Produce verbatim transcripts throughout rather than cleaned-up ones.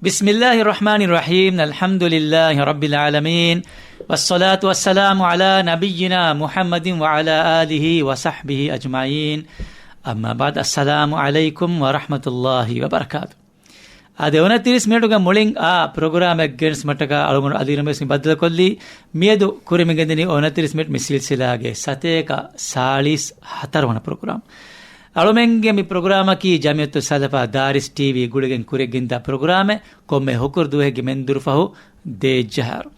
بسم الله الرحمن الرحيم. الحمد لله رب العالمين. والصلاة والسلام على نبينا محمد وعلى آله وصحبه أجمعين. أما بعد، السلام عليكم ورحمة الله وبركاته. އާދެ، އޮނަތިރީސް މިނެޓުގެ މުޅިން އާ ޕްރޮގްރާމެއް ގެނެސްމަށްޓަކާ އަޅުގަނޑު އަލީރަމޭސް މި ބައްދަލުކޮށްލީ. މިއަދު ކުރިމިގެންދިނީ އޮނަތިރީސް މިނެޓް މި ސިލްސިލާގެ ސަތޭކަ ސާޅީސް ހަތަރު ވަނަ ޕްރޮގްރާމް. އަޅުމެންގެ މި ޕްރޮގްރާމަކީ ޖަމިއްޔަތު ސަލަފާ ދާރިސް ޓީވީ ގުޅިގެން ކުރިއަށްގެންދާ ޕްރޮގްރާމެއް، ކޮންމެ ހުކުރު ދުވަހެއްގެ މެންދުރު ފަހު ދޭއްޖަހާރު.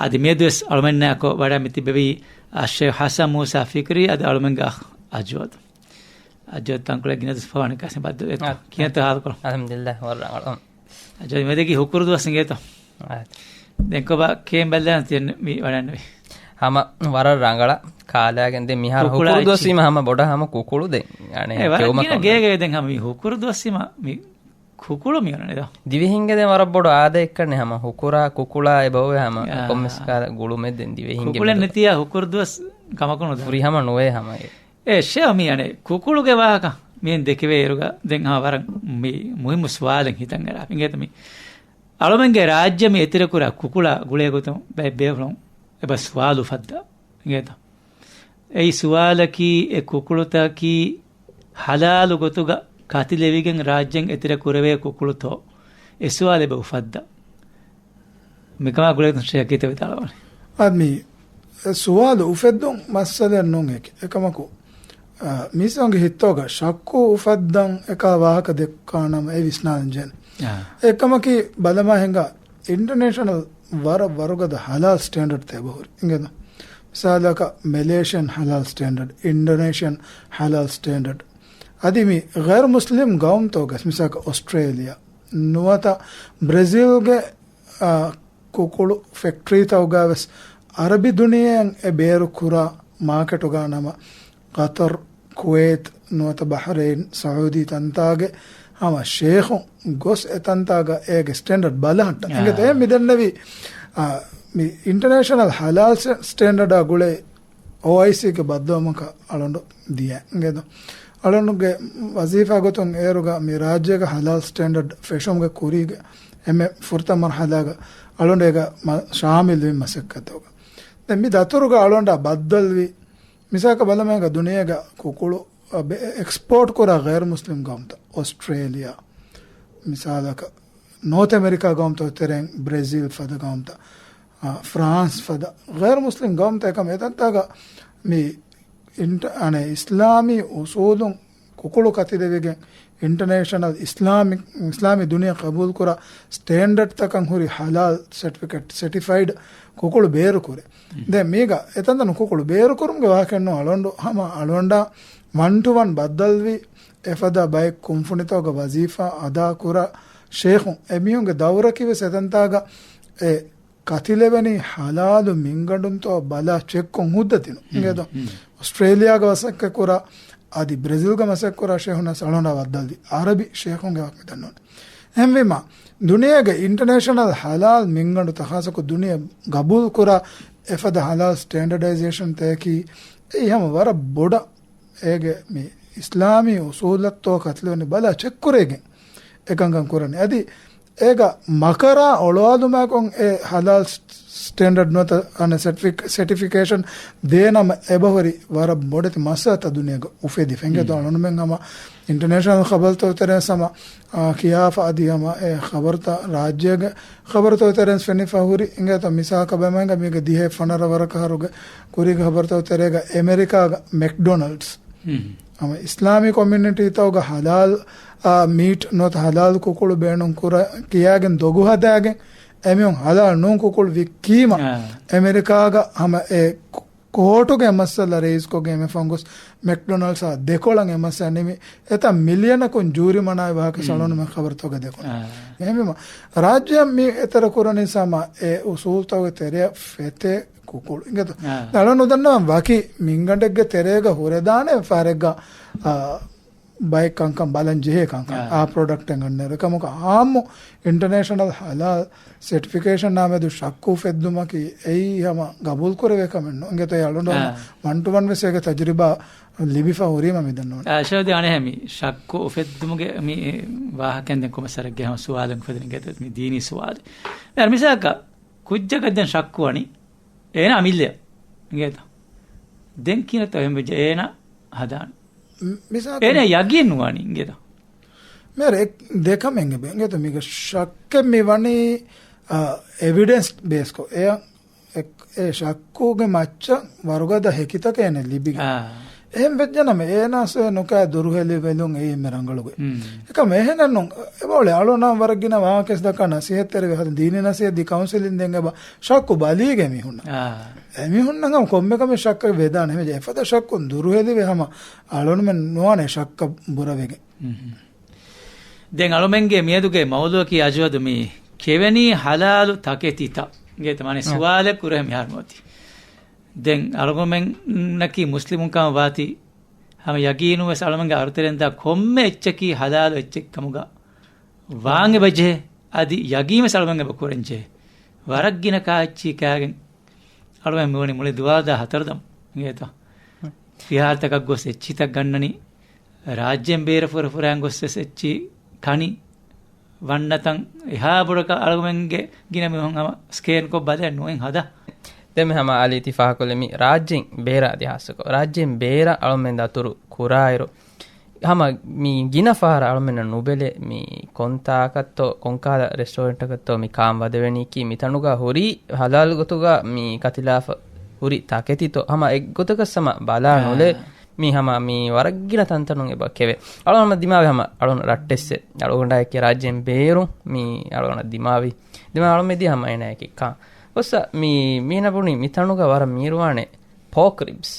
އަދި މިއަދުވެސް އަޅުމެންނާކޮށް ވަޑައި މި ތިއްބެވީ އައްޝޭޚް ޙަސަން މޫސާ ފިކްރީ އަދި އަޅުމެންގެ އަޚް އަޖްވަދު. އަޖްވަދު ތަންކޮޅެއް ގިނަ ދުވަސް ފަހު އަނެއްކާސް ބައްދަލުވޭތޯ؟ އާ. ކިހިނެއްތޯ ހާލުކޮޅު؟ އަލްޙަމްދުލިއްލާހް، ވަރަށް ރަނގަޅު. އަޖްވަދު މިއަދަކީ ހުކުރު ދުވަސް އިނގޭތޯ؟ އާ. ދެން ކޮބާ ކޭން ބައްލަން ތިޔަ މި ވަޑަންނަވީ؟ ހަމަ ވަރަށް ރަނގަޅަށް ކާލާގެން ދެން މިހާރު ކުކުޅާ ހުކުރު ދުވަސް އެއްޗި. ވީމަ ހަމަ ބޮޑަށް ހަމަ ކުކުޅު ދެން. އަނެއް އެ ވަރަށް ކެއުމަކުން. ގިނަ ގޭގައި ދެން ހަމަ މި ހުކުރު ދުވަސް ވީމަ މި ކުކުޅު މި އޮންނަނީ ދޯ. ދިވެހިންގެ ދެން ވަރަށް ބޮޑު އާދައެއްކަން ހަމަ ހުކުރާ ކުކުޅާ އެބައޮވޭ ހަމަ އާ. ކޮންމެސް ކާލަ ގުޅުމެއް ދެން ދިވެހިންގެ ކުކުޅެއް މެދު. ނެތިޔާ ހުކުރު ދުވަސް ކަމަކުނު ދޯ. ފުރިހަމަ ނުވޭ ހަމަ އެ. އޭ ޝޭ މި އަނެއް ކުކުޅުގެ ވާހަކަ މިހެން ދެކެވޭ އިރުގަ ދެން ހަމަ ވަރަށް މި މުހިއްމު ސުވާލެއް ހިތަށް އަރާ އިނގޭތަ މި. އަޅުމެންގެ ރާއްޖެ މި އެތެރެކުރާ ކުކުޅާ ގުޅޭ ގޮތުން ބައެއް ބޭފުޅުން އެބަ ސުވާލު އުފައްދާ އިނގޭތަ؟ އެއީ ސުވާލަކީ އެ ކުކުޅުތަކަކީ ހަލާލު ގޮތުގަ ކަތިލެވިގެން ރާއްޖެން އެތެރެ ކުރެވޭ ކުކުޅުތޯ؟ އެ ސުވާލެއް އެބަ އުފައްދާ. މިކަމާ ގުޅޭގޮތުން ޝޭޚް ކީއްތަ ވިދާޅުވަނީ؟ އަދި މި ސުވާލު އުފެއްދުން މައްސަލައެއް ނޫން އެކި. އެކަމަކު، އާ، މީސްތަކުންގެ ހިތުގަ ޝައްކު އުފައްދަން އެކާ ވާހަކަ ދެއްކާނަމަ އެ ވިސްނާލަން ޖެހޭނެ. އާ. އެކަމަކީ ބަލަމާ ހިނގާ އިންޓަރނޭޝަނަލް ވަރަށް ވަރުގަދަ ހަލާލް ސްޓޭންޑަޑްތައް އެބަހުރި އިނގޭތަ؟ މިސާލަކަށް މެލޭޝިއަން ހަލާލް ސްޓޭންޑަޑް، އިންޑޮނޭޝިއަން ހަލާލް ސްޓޭންޑަޑް. އަދި މި ޣައިރު މުސްލިމް ގައުމުތަކުގެ މިސާލަކަށް އޮސްޓްރޭލިއާ ނުވަތަ ބްރެޒިލްގެ، އާ، ކުކުޅު ފެކްޓްރީތަކުގައިވެސް އަރަބި ދުނިޔެއަށް އެ ބޭރު ކުރާ މާކެޓުގަ ނަމަ، ޤަޠަރު، ކުވައިތް ނުވަތަ ބަޙްރައިން، ސައޫދީ ތަންތާގެ ހަމަ ޝޭޚުން ގޮސް އެ ތަންތާގަ އޭގެ ސްޓޭންޑަޑް ބަލަހައްޓަން. އާ. އިނގޭތަ؟ އެ މި ދެންނެވި، އާ، މި އިންޓަރނޭޝަނަލް ހަލާލް ސް-، ސްޓޭންޑަޑާ ގުޅޭ އޯއައިސީގެ ބައްދަލުވުމަކަށް އަޅުގަނޑު ދިޔަ އިނގޭތަ؟ އަޅުގަނޑުގެ ވަޒީފާ ގޮތުން އޭރުގަ މި ރާއްޖޭގެ ހަލާލް ސްޓޭންޑަޑް ފެށުމުގެ ކުރީގެ އެންމެ ފުރަތަމަ މަރުޙަލާގަ އަޅުގަނޑު އޭގަ މަ-، ޝާމިލްވި މަސައްކަތުގަ. ދެން މި ދަތުރުގަ އަޅުގަނޑާ ބައްދަލުވި މިސާލަކަށް ބަލަމާ ހިނގާ ދުނިޔޭގަ ކުކުޅު، އަ، ބެ-، އެކްސްޕޯޓް ކުރާ ޣައިރު މުސްލިމް ގައުމުތައް، އޮސްޓްރޭލިއާ، މިސާލަކަށް ނޯތް އެމެރިކާ ގައުމުތަކުގެ ތެރެއިން ބްރެޒިލް ފަދަ ގައުމުތައް، އަ، ފްރާންސް ފަދަ ޣައިރު މުސްލިމް ގައުމުތައް އެކަމަ އެތަންތާގަ މި އިންޓަ-، އަނެއް އިސްލާމީ އުސޫލުން ކުކުޅު ކަތިލެވިގެން އިންޓަރނޭޝަނަލް އިސްލާމިކް، އިސްލާމީ ދުނިޔެ ޤަބޫލުކުރާ ސްޓޭންޑަޑްތަކަށް ހުރި ހަލާލް ސެޓްފިކެޓް، ސެޓިފައިޑް ކުކުޅު ބޭރުކުރޭ. ދެން މީގަ އެތަންތަނު ކުކުޅު ބޭރުކުރުމުގެ ވާހަކައެއް ނޫން އަޅުގަނޑު ހަމަ އަޅުގަނޑާ ވަން ޓު ވަން ބައްދަލުވި އެފަދަ ބައެއް ކުންފުނިތަކުގަ ވަޒީފާ އަދާކުރާ ޝޭޚުން އެމީހުންގެ ދައުރަކީވެސް އެތަންތާގަ އެ ކަތިލެވެނީ ހަލާލު މިންގަނޑުންތޯ ބަލާ ޗެކްކޮށް ހުއްދަ ތިނު. އިނގޭތޯ؟ އޮސްޓްރޭލިއާގަ މަސައްކަތްކުރާ، އަދި ބްރެޒިލްގަ މަސައްކަތްކުރާ ޝޭޚުންނަސް އަޅުގަނޑާ ބައްދަލުވި. އަރަބި ޝޭޚުންގެ ވާހަކަ މި ދަންނަވަނީ. އެހެންވީމަ، ދުނިޔޭގެ އިންޓަރނޭޝަނަލް ހަލާލް މިންގަނޑުތައް ޚާއްޞަކޮށް ދުނިޔެ ގަބޫލުކުރާ އެފަދަ ހަލާލް ސްޓޭންޑަޑައިޒޭޝަންތަކަކީ އެއީ ހަމަ ވަރަށް ބޮޑަށް އޭގެ މި އިސްލާމީ އުސޫލަށްތޯ ކަތިލެވެނީ ބަލާ ޗެކްކުރެވިގެން އެކަންކަން ކުރަނީ. އަދި އޭގަ މަކަރާ އޮޅުވާލުމާއެކު އެ ހަލާލް ސްޓޭންޑަޑް ނުވަތަ އަނެއް ސެޓްފިކް-، ސެޓިފިކޭޝަން ދޭނަމަ އެބަހުރި ވަރަށް ބޮޑެތި މައްސަލަތައް ދުނިޔޭގަ އުފެދިފަ. އިނގޭތޯ؟ އަޅުގަނޑުމެން ހަމަ އިންޓަރނޭޝަނަލް ޚަބަރުތަކުގެ ތެރެއިން ހަމަ، އާ، ކިޔާފަ އަދި ހަމަ އެ ޚަބަރުތައް ރާއްޖޭގެ ޚަބަރުތަކުގެ ތެރެއިން ފެނިފަ ހުރި. އިނގޭތޯ؟ މިސާލަކަށް ބަލަމާ ހިނގާ މީގެ ދިހަ ފަނަރަ ވަރަކަށް އަހަރުގެ ކުރީގެ ޚަބަރުތަކުގެ ތެރޭގަ އެމެރިކާގަ މެކްޑޮނަލްޑްސް ހަމަ އިސްލާމީ ކޮމިއުނިޓީތަކުގަ ހަލާލް، އާ، މީޓް ނުވަތަ ހަލާލް ކުކުޅު ބޭނުން ކުރަ-، ކިޔާގެން ދޮގު ހަދާގެން އެމީހުން ހަލާލް ނޫން ކުކުޅު ވިއްކީމަ، އާ. އެމެރިކާގަ ހަމަ އެ ކޯ-، ކޯޓުގެ މައްސަލަ ރައީސްކޮށްގެން އެމެ ފަންގޮސް މެކްޑޮނަލްޑްސްއާ ދެކޮޅަށް އެ މައްސަލަ ނިމި އެތައް މިލިއަނަކުން ޖޫރިމަނާވި ވާހަކަ އަޅުގަނޑުމެން ޚަބަރުތަކުގަ ދެކުނު. އާ. އެހެންވީމަ، ރާއްޖެއަށް މި އެތެރެ ކުރަނީ ހަމަ އެ އުސޫލުތަކުގެ ތެރެއަށް ފެތޭ ކުކުޅު. އިނގޭތޯ؟ އާ. އަޅުގަނޑު ދަންނަވަން ވަކި މިންގަނޑެއްގެ ތެރޭގަ ހުރެދާނެ ފަހަރެއްގަ، އާ، ބައެއް ކަންކަން ބަލަން ޖެހޭ ކަންކަން އާ. އާ ޕްރޮޑަކްޓެއް އަންނައިރު. އެކަމަކު އާއްމު އިންޓަރނޭޝަނަލް ހަލާލް ސެޓްފިކޭޝަން ނާމެދު ޝައްކު އުފެއްދުމަކީ އެއީ ހަމަ ގަބޫލު ކުރެވޭ ކަމެއް ނޫން. އިނގޭތޯ އަޅުގަނޑު އާ. ވަން ޓު ވަން ވެސް އޭގެ ތަޖުރިބާ ލިބިފަ ހުރީމަ މިދަންނަވަން. އާ، ޝައުދީ އަނެއް މި ޝައްކު އުފެއްދުމުގެ މި ވާހަކައިން ދެން ކޮންމެސް ވަރަކަށް ހަމަ ސުވާލެއް އުފެދެނީ އިނގޭތޯ މި ދީނީ ސުވާލެއް. މި މިސާލަކަށް ކުއްޖަކަށް ދެން ޝައްކު ވަނީ އޭނާ އަމިއްލައަށް އިނގޭތޯ. ދެން ކިހިނެއްތޯ އެހެން ވެއްޖެ އޭނާ ހަދާނީ. މި-، މިސާލަކަށް އޭނާ ޔަގީން ނުވާނީ އިނގޭތޯ. މިހާރު އެ ދެ ކަމެއް އެބަ އިނގޭތޯ މީގަ ޝައްކެއް މި ވަނީ، އާ، އެވިޑެންސް ބޭސްކޮށް. އެ، އެ، އެ ޝައްކުގެ މައްޗަށް ވަރުގަދަ ހެކިތަކެއް އޭނަ ލިބިގެން. އާ. އެހެން ވެއްޖެނަމަ އޭނާސް ނުކާ ދުރުހެލި ވެލުން އެއީ މި ރަނގަޅުގެ. ހުން. އެކަމް އެހެނެއް ނޫން. އެބައޮޅެ އަޅުނާ ވަރަށް ގިނަ ވާހަކަސް ދައްކާ ނަސީހަތްތެރިވެ ހަދަ ދީނީ ނަސީހަތް ދީ ކައުންސެލިން ދެން އެބަ ޝައްކު ބަލީގެ މީހުންނަށް. އާ. އެމީހުންނަށް ހަމަ ކޮންމެ ކަމެއް ޝައްކަށް ވެދާނެ. ހެމެޖެ އެފަދަ ޝައްކުން ދުރުހެލިވެ ހަމަ އަޅުނުމެން ނުވާނެ ޝައްކަށް ބުރަވެގެން. މް. ދެން އަޅުމެންގެ މިއަދުގެ މައުޟޫއަކީ އަޖްވަދު މި ކެވެނީ ހަލާލު ތަކެތިތައް އިނގޭތަ؟ މާނަ އެ. ސުވާލެއް ކުރެ މިހާރު މިއޮތީ. ދެން އަޅުގަނޑުމެންނަކީ މުސްލިމުން ކަމަށް ވާތީ، ހަމަ ޔަގީނުން ވެސް އަޅުމެންގެ އަރުތެރެން ދާ ކޮންމެ އެއްޗަކީ ހަލާލު އެއްޗެއް ކަމުގަ ވާން އެބަޖެހޭ. އަދި ޔަގީން ވެސް އަޅުމެން އެބަ ކުރަން ޖެހޭ. ވަރަށް ގިނަ ކާއެއްޗި ކާގެން އަޅުމެން މިވަނީ މުޅި ދުވާލު ދާ ހަތަރު ދަމު އިނގޭތަ؟ ފިހާރަތަކަށް ގޮސް އެއްޗިތައް ގަންނަނީ، ރާއްޖޭން ބޭރަށް ފުރަ ފުރާން ގޮސް ވެސް އެއްޗި ކަނީ. ވަންނަތަން އެހާ ބޮޑަކަށް އަޅުގަނޑުމެންގެ ގިނަ މީހުން ހަމަ ސްކޭން ކޮށް ބަލައެއް ނުއިން ހަދާ. ދެން މި ހަމަ އަލީ ތި ފާހަކޮށްލެ މި ރާއްޖޭން ބޭރަށް އަދި ހާއްސަކޮށް ރާއްޖޭން ބޭރަށް އަޅުމެން ދަތުރު ކުރާއިރު، ހަމަ މި ގިނަ ފަހަރަށް އަޅުމެންނަށް ނުބެލޭ މި ކޮންތާކަށްތޯ، ކޮންކަހަލަ ރެސްޓޯރެންޓަކަށްތޯ މި ކާން ވަދެވެނީކީ މިތަނުގަ ހުރީ ހަލާލު ގޮތުގަ މި ކަތިލާފަ ހުރި ތަކެތިތޯ، ހަމަ އެއްގޮތަކަށް ހަމަ ބަލާ އާ. ނުލޭ. މީ ހަމަ މީ ވަރަށް ގިނަ ތަންތަނުން އެބަ ކެވޭ. އަޅުގަނޑު ދިމާވި ހަމަ އަޅުގަނޑު ރައްޓެއްސެއް. އަޅުގަނޑާއެކީ ރާއްޖޭން ބޭރު މީ އަޅުގަނޑަށް ދިމާވި. ދިމާ އަޅުމެދި ހަމަ އޭނާއެކީ ކާ. އޮއްސަ މީ މީނަ ބުނި މިތަނުގަ ވަރަށް މީރުވާނެ ޕޯކް ރިބްސް.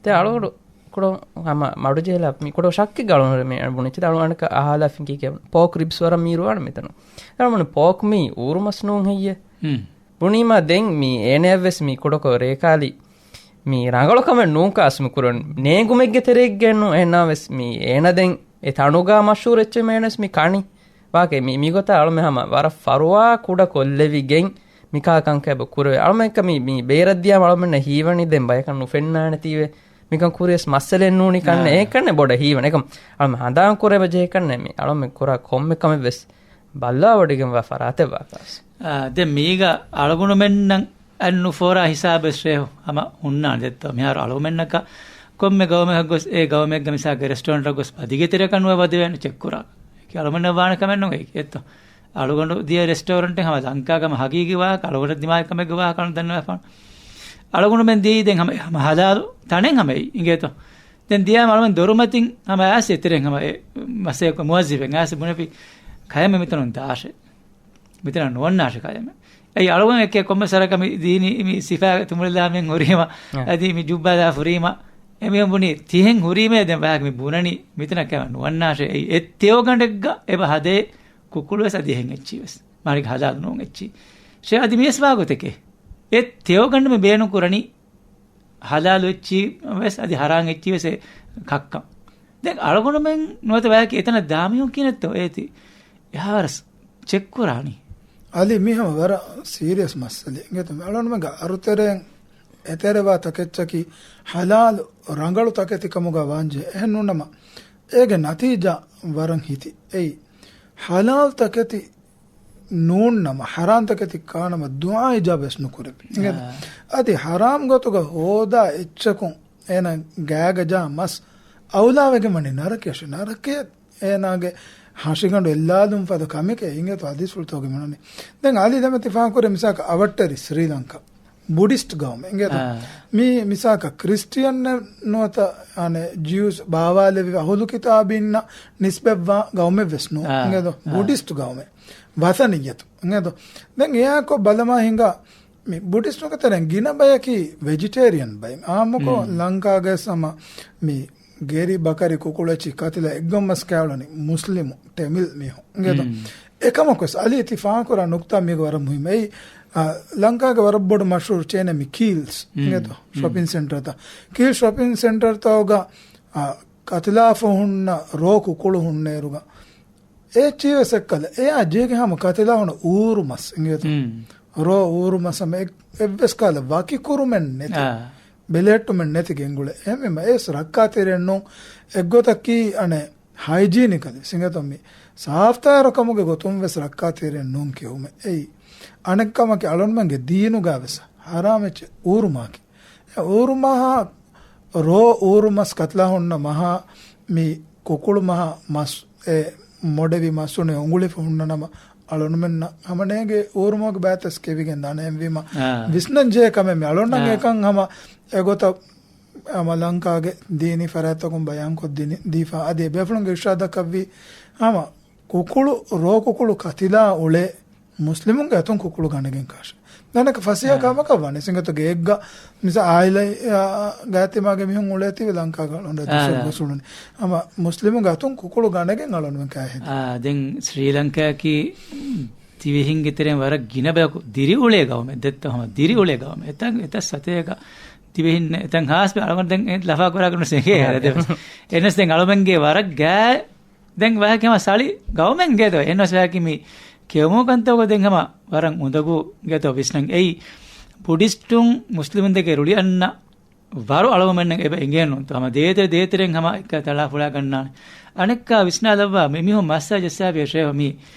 ތެ އަޅުގަނޑު ކުޑަ ހަމަ މަޑުޖެހިލާ މި ކުޑަ ޝައްކެއް އަޅުގަނޑު މި ބުނި ތެ އަޅުގަނޑަކަށް އަހާލާ ފިނގި ކެ ޕޯކް ރިބްސް ވަރަށް މީރުވާނެ މިތަނު. އަޅުގަނޑު ޕޯކް މީ އޫރުމަސް ނޫން ހެއްޔެ؟ ހުން. ބުނީމާ ދެން މީ އޭނަޔަށްވެސް މީ ކުޑަކޮށް ރޭކާލި މީ ރަނގަޅު ކަމެއް ނޫން ކާސް މި ކުރަން ނޭނގުމެއްގެ ތެރެއެއްގައެއްނު އެހެންނާވެސް މީ އޭނަ ދެން އެ ތަނުގާ މަޝްހޫރު އެއްޗެއް މޭނަސް މި ކަނި ވާކެ މި މިގޮތަށް އަޅުމެ ހަމަ ވަރަށް ފަރުވާ ކުޑަ ކޮށްލެވިގެން މިކާ ކަންކަ އެބަ ކުރެވޭ. އަޅުމެއްކަ މި މީ ބޭރަށް ދިޔާ އަޅުމެންނަށް ހީވަނީ ދެން ބަޔަކަށް ނުފެންނާނެތީވެ. މިކަން ކުރިޔަސް މައްސަލައެއް ނޫނީ ކަންނެ އާ. އެކަންނެ ބޮޑަށް ހީވަނީ. އެކަމް އަޅުމެ ހަނދާން ކުރެވި ޖެހި ކަންނެ މި އަޅުމެ ކުރާ ކޮންމެ ކަމެއް ވެސް ބައްލާވޮޑިގެންވާ ފަރާތެއް ވާކާސް. އާ، ދެން މީގަ އަޅުގަނޑުމެންނަށް އަން ނުފޯރާ ހިސާބެއް ޝޭހު ހަމަ ހުންނާނެ ދެއްތޯ. މިހާރު އަޅުގަނޑުމެންނަކަށް ކޮންމެ ގައުމެއް ގޮސް، އެ ގައުމެއްގަ މިސާގެ ރެސްޓޯރެންޓަށް ގޮސް ބަދިގެ ތެރެކަށް ނުވެ ވަދެވޭނެ ޗެކް ކުރާ. އެކި އަޅުގަނޑަށް ވާނެ ކަމެއް ނޫން އެއްތޯ. އަޅުގަނޑު ދިޔަ ރެސްޓޯރެންޓެއް ހަމަ ލަންކާގަ ހަގީގީ ވާހަކަ އަޅުގަނޑަށް ދިމާވި ކަމެއްގެ ވާހަކަ އަޅު ދަންނަވާފާނެ. އަޅުގަނޑުމެން ދިޔައީ ދެން ހަމަ، ހަމަ ހަލާލު ތަނެއް ހަމަ އެއީ އިނގޭތޯ. ދެން ދިޔާމަ އަޅުމެން ދޮރުމަތިން ހަމަ އައިސް އެތެރެން ހަމަ އެ މަސޭކޮ މުވައްޒިފެއް އައިސް ބުނެފި ކަޔަމެ މިތަނުން ދާށޭ. މިތަނަށް ނުވަންނާށޭ ކަޔަމެ. އެއީ އަޅުގަނޑު އެކޭ ކޮންމެ ސަރަކަށް މި ދީނީ މި ސިފާ ތުނބުޅެލާމެން ހުރީމަ، އަ. އަދި މި ޖުއްބާލާ ފުރީމަ، އެމީހުން ބުނީ ތިހެން ހުރީމޭ ދެން ވާހަކަ މި ބުނަނީ މިތަނަށް ކަޔަމެ ނުވަންނާށޭ. އެއީ އެ ތެޔޮގަނޑެއްގަ އެބަ ހަދޭ ކުކުޅު ވެސް އަދި އެހެން އެއްޗި ވެސް. މާނިކް ހަލާލު ނޫން އެއްޗި. ޝޭ އަދި މިވެސް ވާގޮތެކޭ. އެ ތެޔޮގަނޑު މި ބޭނުން ކުރަނީ ހަލާލު އެއްޗި ވެސް އަދި ހަރާން އެއްޗި ވެސް އެ ކައްކަން. ދެން އަޅުގަނޑުމެން ނުވަތަ ވަޔަކީ އެތަނަށް ދާމީހުން ކިހިނެއްތޯ އޭތި؟ އެހާވަރަސް ޗެކް ކުރާނީ. އަލީ މި ހަމަ ވަރަށް ސީރިއަސް މައްސަލައެއް. އިނގޭތަ މި އަޅުގަނޑުމެންގެ އަރުތެރެއިން އެތެރެވާ ތަކެއްޗަކީ ހަލާލު ރަނގަޅު ތަކެތި ކަމުގަ ވާންޖެހޭ. އެހެން ނޫންނަމަ އޭގެ ނަތީޖާ ވަރަށް ހިތި. އެއީ ހަލާލު ތަކެތި ނޫންނަމަ، ހަރާން ތަކެތި ކާނަމަ ދުޢާ އިޖާބަވެސް ނުކުރެވޭ. އިނގޭތަ؟ އާ. އަދި ހަރާމް ގޮތުގަ ހޯދާ އެއްޗަކުން އޭނަ ގާގަ ޖާ މަސް އައުލާވެގެން ވަނީ ނަރަކަޔަށޭ. ނަރަކަޔަށް އޭނާގެ ހަށިގަނޑު އެއްލާލުން ފަދަ ކަމެކޭ. އިނގޭތަ ހަދީސްފުޅުތަކުގަ މިނުނީ. ދެން އަލީ ދެމެ ތި ފާހަގަކުރެއްވި މިސާލަކަށް އަވަށްޓެރި ސްރީލަންކާ. ބުޑިސްޓް ގައުމެއް. އިނގޭތަ؟ އާ. މީ މިސާލަކަށް ކްރިސްޓިއަން ނުވަތަ އަނެއް ޖިއުސް ބާވާލެވި އަހުލު ކިތާބީންނަށް ނިސްބަތްވާ ގައުމެއް ވެސް ނޫން. އާ. އިނގޭތޯ؟ އާ. ބުޑިސްޓް ގައުމެއް. ވަތަނިއްޔަތު. އިނގޭތޯ؟ ދެން އެއާކޮށް ބަލަމާ ހިނގާ މި ބުޑިސްޓުންގެ ތެރެއިން ގިނަ ބަޔަކީ ވެޖިޓޭރިއަން ބައި. އާއްމުކޮށް މް. ލަންކާގައި ހަމަ މި ގެރި ބަކަރި ކުކުޅައްޗި ކަތިލަ އެއްގަމް މަސް ކާޅުނި މުސްލިމު ޓެމިލް މީހުން. އިނގޭތޯ؟ މް. އެކަމަކުވެސް އަލީ ތި ފާހަގަކުރާ ނުކްތާ މީގަ ވަރަށް މުހިއްމު. އެއީ، އާ، ލަންކާގެ ވަރަށް ބޮޑު މަޝްހޫރު ޗޭނެއް މި ކީލްސް. މް. އިނގޭތޯ؟ މް. ޝޮޕިން ސެންޓަރތައް. ކީލް ޝޮޕިން ސެންޓަރތަކުގަ، އާ، ކަތިލާފަ ހުންނަ ރޯ ކުކުޅު ހުންނޭރުގަ އެ އެއްޗީވެސް އެއްކަލަ އެއާ ޖޭގެ ހަމަ ކަތިލާ ހުންނަ އޫރު މަސް އިނގޭތޯ. ރޯ އޫރު މަސް ހަމަ އެއް-، އެއްވެސް ކަހަލަ ވަކި ކުރުމެއް ނެތި، ބެލެހެއްޓުމެއް ނެތި ގެންގުޅޭ. އެހެންވީމަ އެސް ރައްކާތެރިއެއް ނޫން. އެއްގޮތަކީ އަނެއް ހައިޖީނިކަލީ ސިނގޭތޯ މި ސާފްތާރު ކަމުގެ ގޮތުން ވެސް ރައްކާތެރިއެއް ނޫން ކެއުމެއް. އެއީ އަނެއް ކަމަކީ އަޅުންމެންގެ ދީނުގަ ވެސް ހަރާމެއްޗެއް އޫރުމާކީ. އެ އޫރުމަހާ ރޯ އޫރު މަސް ކަތިލާ ހުންނަ މަހާ މި ކުކުޅު މަހާ މަސް އެ މޮޑެވި މަސް ހުންނެ އުނގުޅިފަ ހުންނަ ނަމަ އަޅުންމެންނަށް ހަމަ ނޭނގޭ އޫރުމަހުގެ ބައިތަސް ކެވިގެން ދާނެ. އެހެންވީމަ ވިސްނަންޖެހޭ ކަމެއް މި އަޅުންނަށް އެކަން ހަމަ އެގޮތަށް ހަމަ ލަންކާގެ ދީނީ ފަރާތްތަކުން ބަޔާންކޮށްދިނީ ދީފަ އަދި އެބޭފުޅުންގެ އިރްޝާދަކަށްވީ ހަމަ ކުކުޅު ރޯ ކުކުޅު ކަތިލާ އުޅޭ މުސްލިމުންގެ އަތުން ކުކުޅު ގަނެގެން ކާށެ. ދަނެކަ ފަސޭހަ ކަމަކަށް ވަނީ. ސިނގޭތޯ ގޭއްގަ މިސާ އާއިލަ ގާތިމާގެ މީހުން އުޅޭތީވެ ލަންކާގަ އަޅުން ދުސް ގޮސް އުޅުނީ. ހަމަ މުސްލިމުންގެ އަތުން ކުކުޅު ގަނެގެން އަޅުންމެން ކާހެދި. އާ، ދެން ސްރީލަންކާއަކީ ދިވެހިންގެ ތެރެއިން ވަރަށް ގިނަ ބަޔަކު ދިރިއުޅޭ ގައުމެއް ދެއްތޯ. ހަމަ ދިރިއުޅޭ ގައުމެއް. އެތަން އެތައް ސަތޭކަ ދިވެހިން އެތަން ހާސް އަޅުގަނޑު ދެން ލަފާ ކުރާ ކަން ސެނގޭ. އެނަސް ދެން އަޅުމެންގެ ވަރަށް ގާތް ދެން ވަހަކީ ހަމަ ސަޅި ގައުމެއް އިނގޭތޯ. އެންވެސް ވަހަކީ މި ކެއުމުގެ ކަންތައް ގޮތެއް ހަމަ ވަރަށް އުނދަގޫ އިނގޭތޯ ވިސްނަން. އެއީ ބުޑިސްޓުން މުސްލިމުންދެކެ ރުޅި އަންނަ ވަރު އަޅުގަނޑުމެންނަށް އެބަ އެނގޭނުންތޯ. ހަމަ ދޭތެރެ ދޭތެރެން ހަމަ އެއްކަ ތަޅާފުޅާ ގަންނާނެ. އަނެއްކާ ވިސްނާލައްވާ މި މީހުން މައްސަލަ ޖައްސާފިޔަށޭ މި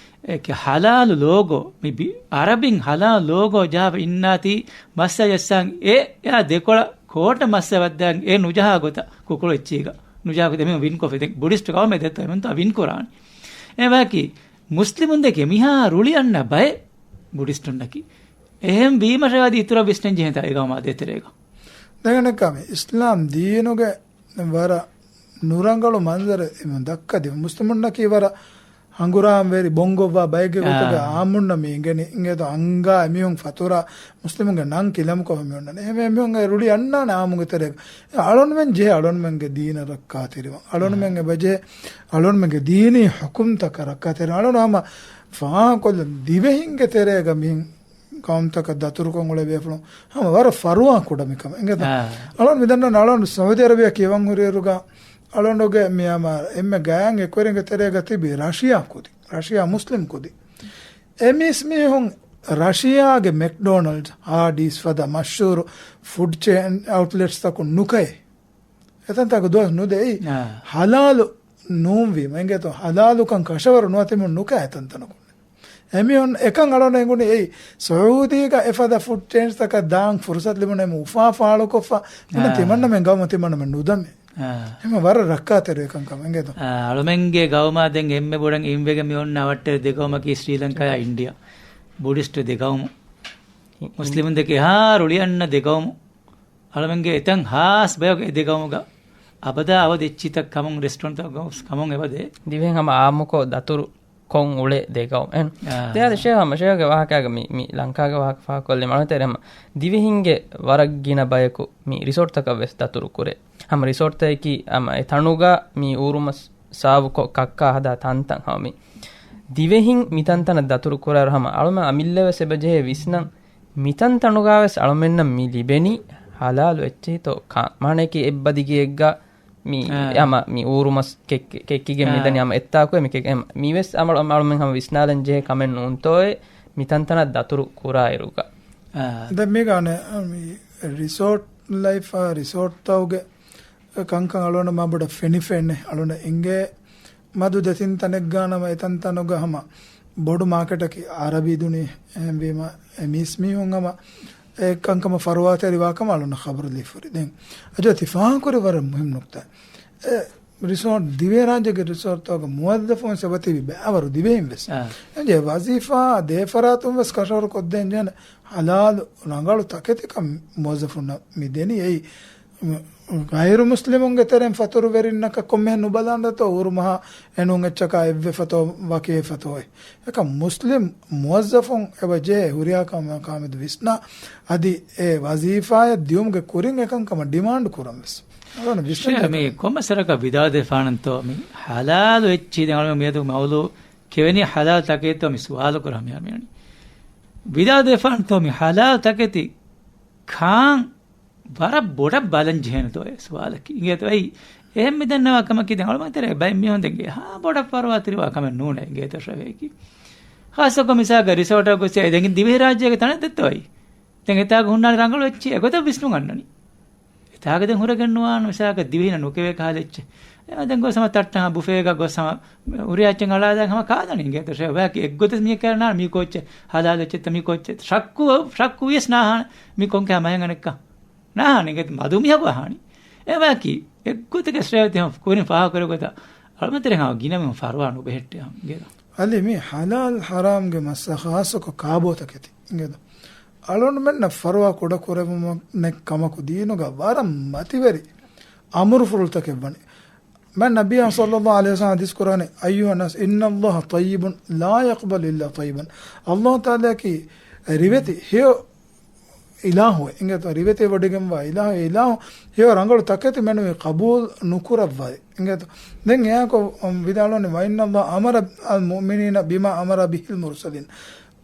އެކެ ހަލާލު ލޯގޯ، މި ބި-، އަރަބިން ހަލާލު ލޯގޯ ޖަހާފަ އިންނާތީ މައްސަލަ ޖައްސާން އެ އެއާ ދެކޮޅަށް ކޯޓަށް މައްސަލަ ވައްދާން އެ ނުޖަހާ ގޮތަށް ކުކުޅު އެއްޗީގަ ނުޖަހާ ގޮތަށް އެމީހުން ވިންކޮށްފި. ދެން ބުޑިސްޓް ގައުމެއް ދެއްތޯ އެމީހުންތޯ ވިން ކުރާނީ. އެ ވަކި މުސްލިމުންދެކެ މިހާ ރުޅި އަންނަ ބައެއް ބުޑިސްޓުންނަކީ. އެހެން ވީމަށެވެ އަދި އިތުރަށް ވިސްނަން ޖެހޭތާ އެ ގައުމާ ދޭތެރޭގަ. ދެން އަނެއްކާ މި އިސްލާމް ދީނުގެ ވަރަށް ނުރަނގަޅު މަންޒަރެއް އެމީހުން ދައްކަދި. މުސްލިމުންނަކީ ވަރަށް ހަނގުރާމަވެރި ބޮންގޮއްވާ ބައެއްގެ ގޮތުގަ އާ. އާއްމުންނަށް މި އިނގެނީ. އިނގޭތޯ އަންގާ އެމީހުން ފަތުރާ މުސްލިމުންގެ ނަން ކިލަމުކޮށް މި އޮންނަނީ. އެހެންވެ އެމީހުން އެ ރުޅި އަންނާނެ އާއްމުގެ ތެރޭގަ. އެ އަޅުންމެން ޖެހޭ އަޅުންމެންގެ ދީނަށް ރައްކާތެރިވާން. އަޅުންމެން އެބަޖެހޭ އަޅުންމެންގެ ދީނީ ޙުކުމްތަކަށް ރައްކާތެރިވާން. އަޅުން ހަމަ ފާހަގަކޮށްލަން ދިވެހިންގެ ތެރޭގަ މިހިން ޤައުމުތަކަށް ދަތުރުކޮށް އުޅޭ ބޭފުޅުން ހަމަ ވަރަށް ފަރުވާ ކުޑަ މިކަމެއް. އިނގޭތަ؟ އާ. އަޅުން މިދަންނަ އަޅުން ސައުދީ އަރަބިއާ ކިޔަވަން ހުރިއިރުގަ އަޅުންގެ މި ހަމަ އެންމެ ގާތް އެކުވެރިންގެ ތެރޭގަ ތިބި ރަޝިޔާ ކުދި. ރަޝިޔާ މުސްލިމް ކުދި. އެ މީސް މީހުން ރަޝިޔާގެ މެކްޑޮނަލްޑް، ހާޑީސް ފަދަ މަޝްހޫރު ފުޑް ޗެއިން އައުޓްލެޓްސްތަކުން ނުކައޭ. އެތަންތަކު ދުވަސް ނުދެއީ. އާ. ހަލާލު ނޫންވީމަ އިނގޭތޯ ހަލާލުކަން ކަށަވަރު ނުވަތަ މި ނުކައި ތަންތަނަކުން. އެމީހުން އެކަން އަޅުން އެނގުނީ އެއީ ސައޫދީގަ އެފަދަ ފުޑް ޗެއިންސްތަކަށް ދާން ފުރުސަތު ލިބުނު އެމީހުން އުފާ ފާޅުކޮށްފަ ބުނަ އާ. ތިމަންނަމެން ގައުމަށް ތިމަންނަމެން ނުދަމޭ. އާ. އެމީހުން ވަރަށް ރައްކާތެރި އެކަން ކަމަށް އިނގޭތޯ. އާ، އަޅުމެންގެ ގައުމާ ދެން އެންމެ ބޮޑަށް އިންވެގެން މި އޮންނަ އަވަށްޓެރި ދެ ގައުމަކީ ސްރީލަންކާޔާ އިންޑިޔާ. ބުޑިސްޓު ދެ ގައުމު. މުސްލިމުންދެކެ ހާ ރުޅި އަންނަ ދެ ގައުމު. އަޅުމެންގެ އެތަން ހާސް ބަޔަކު އެ ދެ ގައުމުގަ އަބަދާ އަވަދި އެއްޗިތައް ކަމުން ރެސްޓޯރެންޓްތައް ކަމުން އެބަދޭ. ދިވެހިން ހަމަ އާއްމުކޮށް ދަތުރު ކޮށް އުޅޭ ދެ ގައުމު. އެހެން. އާ. ދެހާ ޝޭހް ހަމަ ޝޭހްގެ ވާހަކާގަ މި، މި ލަންކާގެ ވާހަކަ ފާހަގަކޮށްލީމަ އަޅުން ތެރޭ ހަމަ ދިވެހިންގެ ވަރަށް ގިނަ ބަޔަކު މި ރިސޯޓްތަކަށް ވެސް ދަތުރު ކުރޭ. ހަމަ ރިސޯޓްތަކަކީ ހަމަ އެ ތަނުގަ މި އޫރުމަސް ސާވުކޮށް ކައްކާ ހަދާ ތަންތަން ހަމަ މި. ދިވެހިން މި ތަންތަނަށް ދަތުރު ކުރާއިރު ހަމަ އަޅުމެން އަމިއްލަ ވެސް އެބަޖެހޭ ވިސްނަން މިތަންތަނުގަ ވެސް އަޅުމެންނަށް މި ލިބެނީ ހަލާލު އެއްޗެހިތޯ ކާ-، މާނައަކީ އެއްބަދިގެއެއްގަ މި އާ. އަމަ މި އޫރުމަސް ކެއް-، ކެއްކިގެން އާ. މިދަނީ އަމަ އެއްތާކު މި ކެ-، އެ މިވެސް އަމަ އަޅުމެން ހަމަ ވިސްނާލަން ޖެހޭ ކަމެއް ނޫންތޯއޭ މިތަންތަނަށް ދަތުރު ކުރާއިރުގަ. އާ. ދެން މީގަ އަނެއް މި ރިސޯޓް ލައިފާ ރިސޯޓްތަކުގެ ކަންކަން އަޅުގަނޑަށް މާބޮޑަށް ފެނިފައެއްނެ. އަޅުގަނޑަށް އިނގޭ މަދު ދެތިން ތަނެއްގަ ނަމަ އެތަންތަނުގަ ހަމަ ބޮޑު މާކެޓަކީ އަރަބި ދުނިޔެ. އެހެންވީމަ އެ މީސްމީހުން ހަމަ އެ ކަންކަމަށް ފަރުވާތެރިވާ ކަމަށް އަޅުގަނޑަށް ޚަބަރު ލިބިފަ ހުރި. ދެން އަޖޯ ތި ފާހަގަކުރި ވަރަށް މުހިންމު ނުކްތާ. އެ ރިސޯޓް، ދިވެހިރާއްޖޭގެ ރިސޯޓްތަކުގަ މުވައްޒަފުން އެބަތިބި ބައިވަރު ދިވެހިން ވެސް. އާ. އެނގޭ ވަޒީފާ ދޭފަރާތުން ވެސް ކަށަވަރު ކޮށްދޭން ޖެހޭނެ ހަލާލު ރަނގަޅު ތަކެތިކަން މުވައްޒަފުންނަށް މި ދެނީ. އެއީ ޣައިރު މުސްލިމުންގެ ތެރެއިން ފަތުރުވެރިންނަކަށް ކޮންމެހެން ނުބަލާނެތޯ އުރުމަހާ އެނޫން އެއްޗަކާ އެއްވެ ފަތޯ ވަކި ފަތޯއެ. އެކަމް މުސްލިމް މުވައްޒަފުން އެބަ ޖެހޭ ހުރިހާ ކަމެއް ކާމިދު ވިސްނާ އަދި އެ ވަޒީފާއެއް ދިޔުމުގެ ކުރިން އެކަން ކަމަށް ޑިމާންޑް ކުރަން ވެސް. އަޅުގަނޑު ވިސްނަން ޝޭ، މި ކޮންމެ ސަރަކަށް ވިދާދެފާނަންތޯ މި ހަލާލު އެއްޗި ދެން އަޅުގަނޑު މިއަދު މައުލޫ ކެވެނީ ހަލާލު ތަކެތިތޯ މި ސުވާލު ކުރާ މި އަމިއަނި. ވިދާދެފާނަންތޯ މި ހަލާލު ތަކެތި ކާން ވަރަށް ބޮޑަށް ބަލަން ޖެހޭނެތޯ އެ ސުވާލަކީ. އިނގޭތޯ އެއީ އެހެން މި ދަންނަވާ ކަމަކީ ދެން އަޅުމަތެރޭ ބައެއް މީހުން ދެން އެހާ ބޮޑަށް ފަރުވާ ތިރިވާ ކަމެއް ނޫނޭ އިނގޭތޯ ޝަވޭކީ. ޚާއްޞަކޮށް މިސާލަކަށް ރިސޯޓަށް ގޮސް އެ ދެން ދިވެހިރާއްޖޭގެ ތަނެއް ދެއްތޯ އެއީ. ދެން އެތާގަ ހުންނާނެ ރަނގަޅު އެއްޗެއް އެގޮތަށް ވިސްނުން އަންނަނީ. އެތާގަ ދެން ހުރެގެން ނުވާން މިސާލަކަށް ދިވެހިންނަށް ނުކެވޭ ކަހަލަ އެއްޗެއް. އެ ދެން ގޮސް ހަމަ ތައްޓަހަ ބުފޭގަ ގޮސް ހަމަ ހުރިހާ އެއްޗެއް އަޅާލާ ހަމަ ކާލަނީ އިނގޭތޯ ޝަވޭކީ. އެއްގޮތަސް މީހަކަށް ނާންނާނެ މީ ކޯއްޗެއް ހަލާލު އެއްޗެއްތަ މީ ކޯއްޗެއް. ޝައްކު، ޝައްކު ވިޔަސް ނާހާނެ މީ ކޮންކަހަލަ މަހެއް އަނެއްކާ. ނާހާނެ އިނގޭތޯ މަދު މީހަކު އަހާނީ. އެ ވަކި އެއްގޮތަކަށް ޝަވޭކީ ހަމަ ކުރިން ފާހަގަކުރެއްވި ގޮތަށް އަޅުމަތެރޭ ހަމަ ގިނަ މީހުން ފަރުވާ ނުބެހެއްޓޭ ހަމަ އިނގޭތޯ. އަލި މި ހަލާލް ހަރާމްގެ މައްސަލަ ޚާއްޞަކޮށް ކާބޯތަކެތި އިނގޭތޯ. އަޅުގަނޑުމެންނަށް ފަރުވާ ކުޑަކުރެވުމެއް ކަމަކު ދީނުގަ ވަރަށް މަތިވެރި އަމުރުފުޅުތަކެއް ވަނީ. މާތް ނަބިއްޔާ ޞައްލައްލާހު ޢަލައިހި ވަސައްލަމަ ޙަދީޘް ކުރާނެ، "أيها الناس إن الله طيب لا يقبل إلا طيبا." ﷲ ތަޢާލާއަކީ ރިވެތި ހެޔޮ އިލާހުވެ. އިނގޭތޯ ރިވެތި ވޮޑިގެންވާ އިލާހު، އެ އިލާހު ހެޔޮ ރަނގަޅު ތަކެތި މެނުވީ ޤަބޫލު ނުކުރައްވާ. އިނގޭތޯ ދެން އެއާކޮށް ވިދާޅުވަނީ، "وإن الله أمر المؤمنين بما أمر به المرسلين."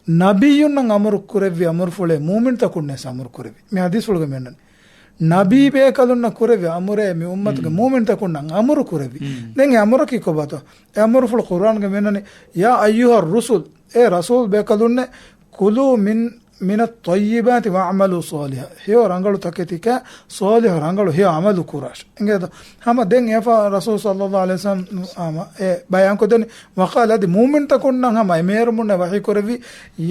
ނަބިއްޔުންނަށް އަމުރު ކުރެއްވި އަމުރުފުޅޭ މުއުމިންތަކުންނަށް އަމުރު ކުރެއްވި. މި ޙަދީޘްފުޅުގަ މިއޮންނަނީ. ނަބީ ބޭކަލުންނަށް ކުރެއްވި އަމުރޭ މި އުއްމަތުގެ މުއުމިންތަކުންނަށް އަމުރު ކުރެއްވި. ދެން އެ އަމުރަކީ ކޮބާތޯ؟ އެ އަމުރުފުޅު ޤުރްއާންގަ މިއޮންނަނީ، "يا أيها الرسل" އޭ ރަސޫލް ބޭކަލުންނޭ، "كلوا من، من الطيبات واعملوا صالحا" ހެޔޮ ރަނގަޅު ތަކެތިކާ ޞާލިޙު ރަނގަޅު ހެޔޮ ޢަމަލު ކުރާށޭ. އިނގޭތޯ ހަމަ ދެން އެފަ ރަސޫލް ޞައްލައްލާހު ޢަލައިހި ވަސައްލަމަ އެ ބަޔާންކޮށްދެނީ، "وقال" އަދި މުއުމިންތަކުންނަށް ހަމަ އެމޭރުމުންނޭ ވަޙީ ކުރެއްވި،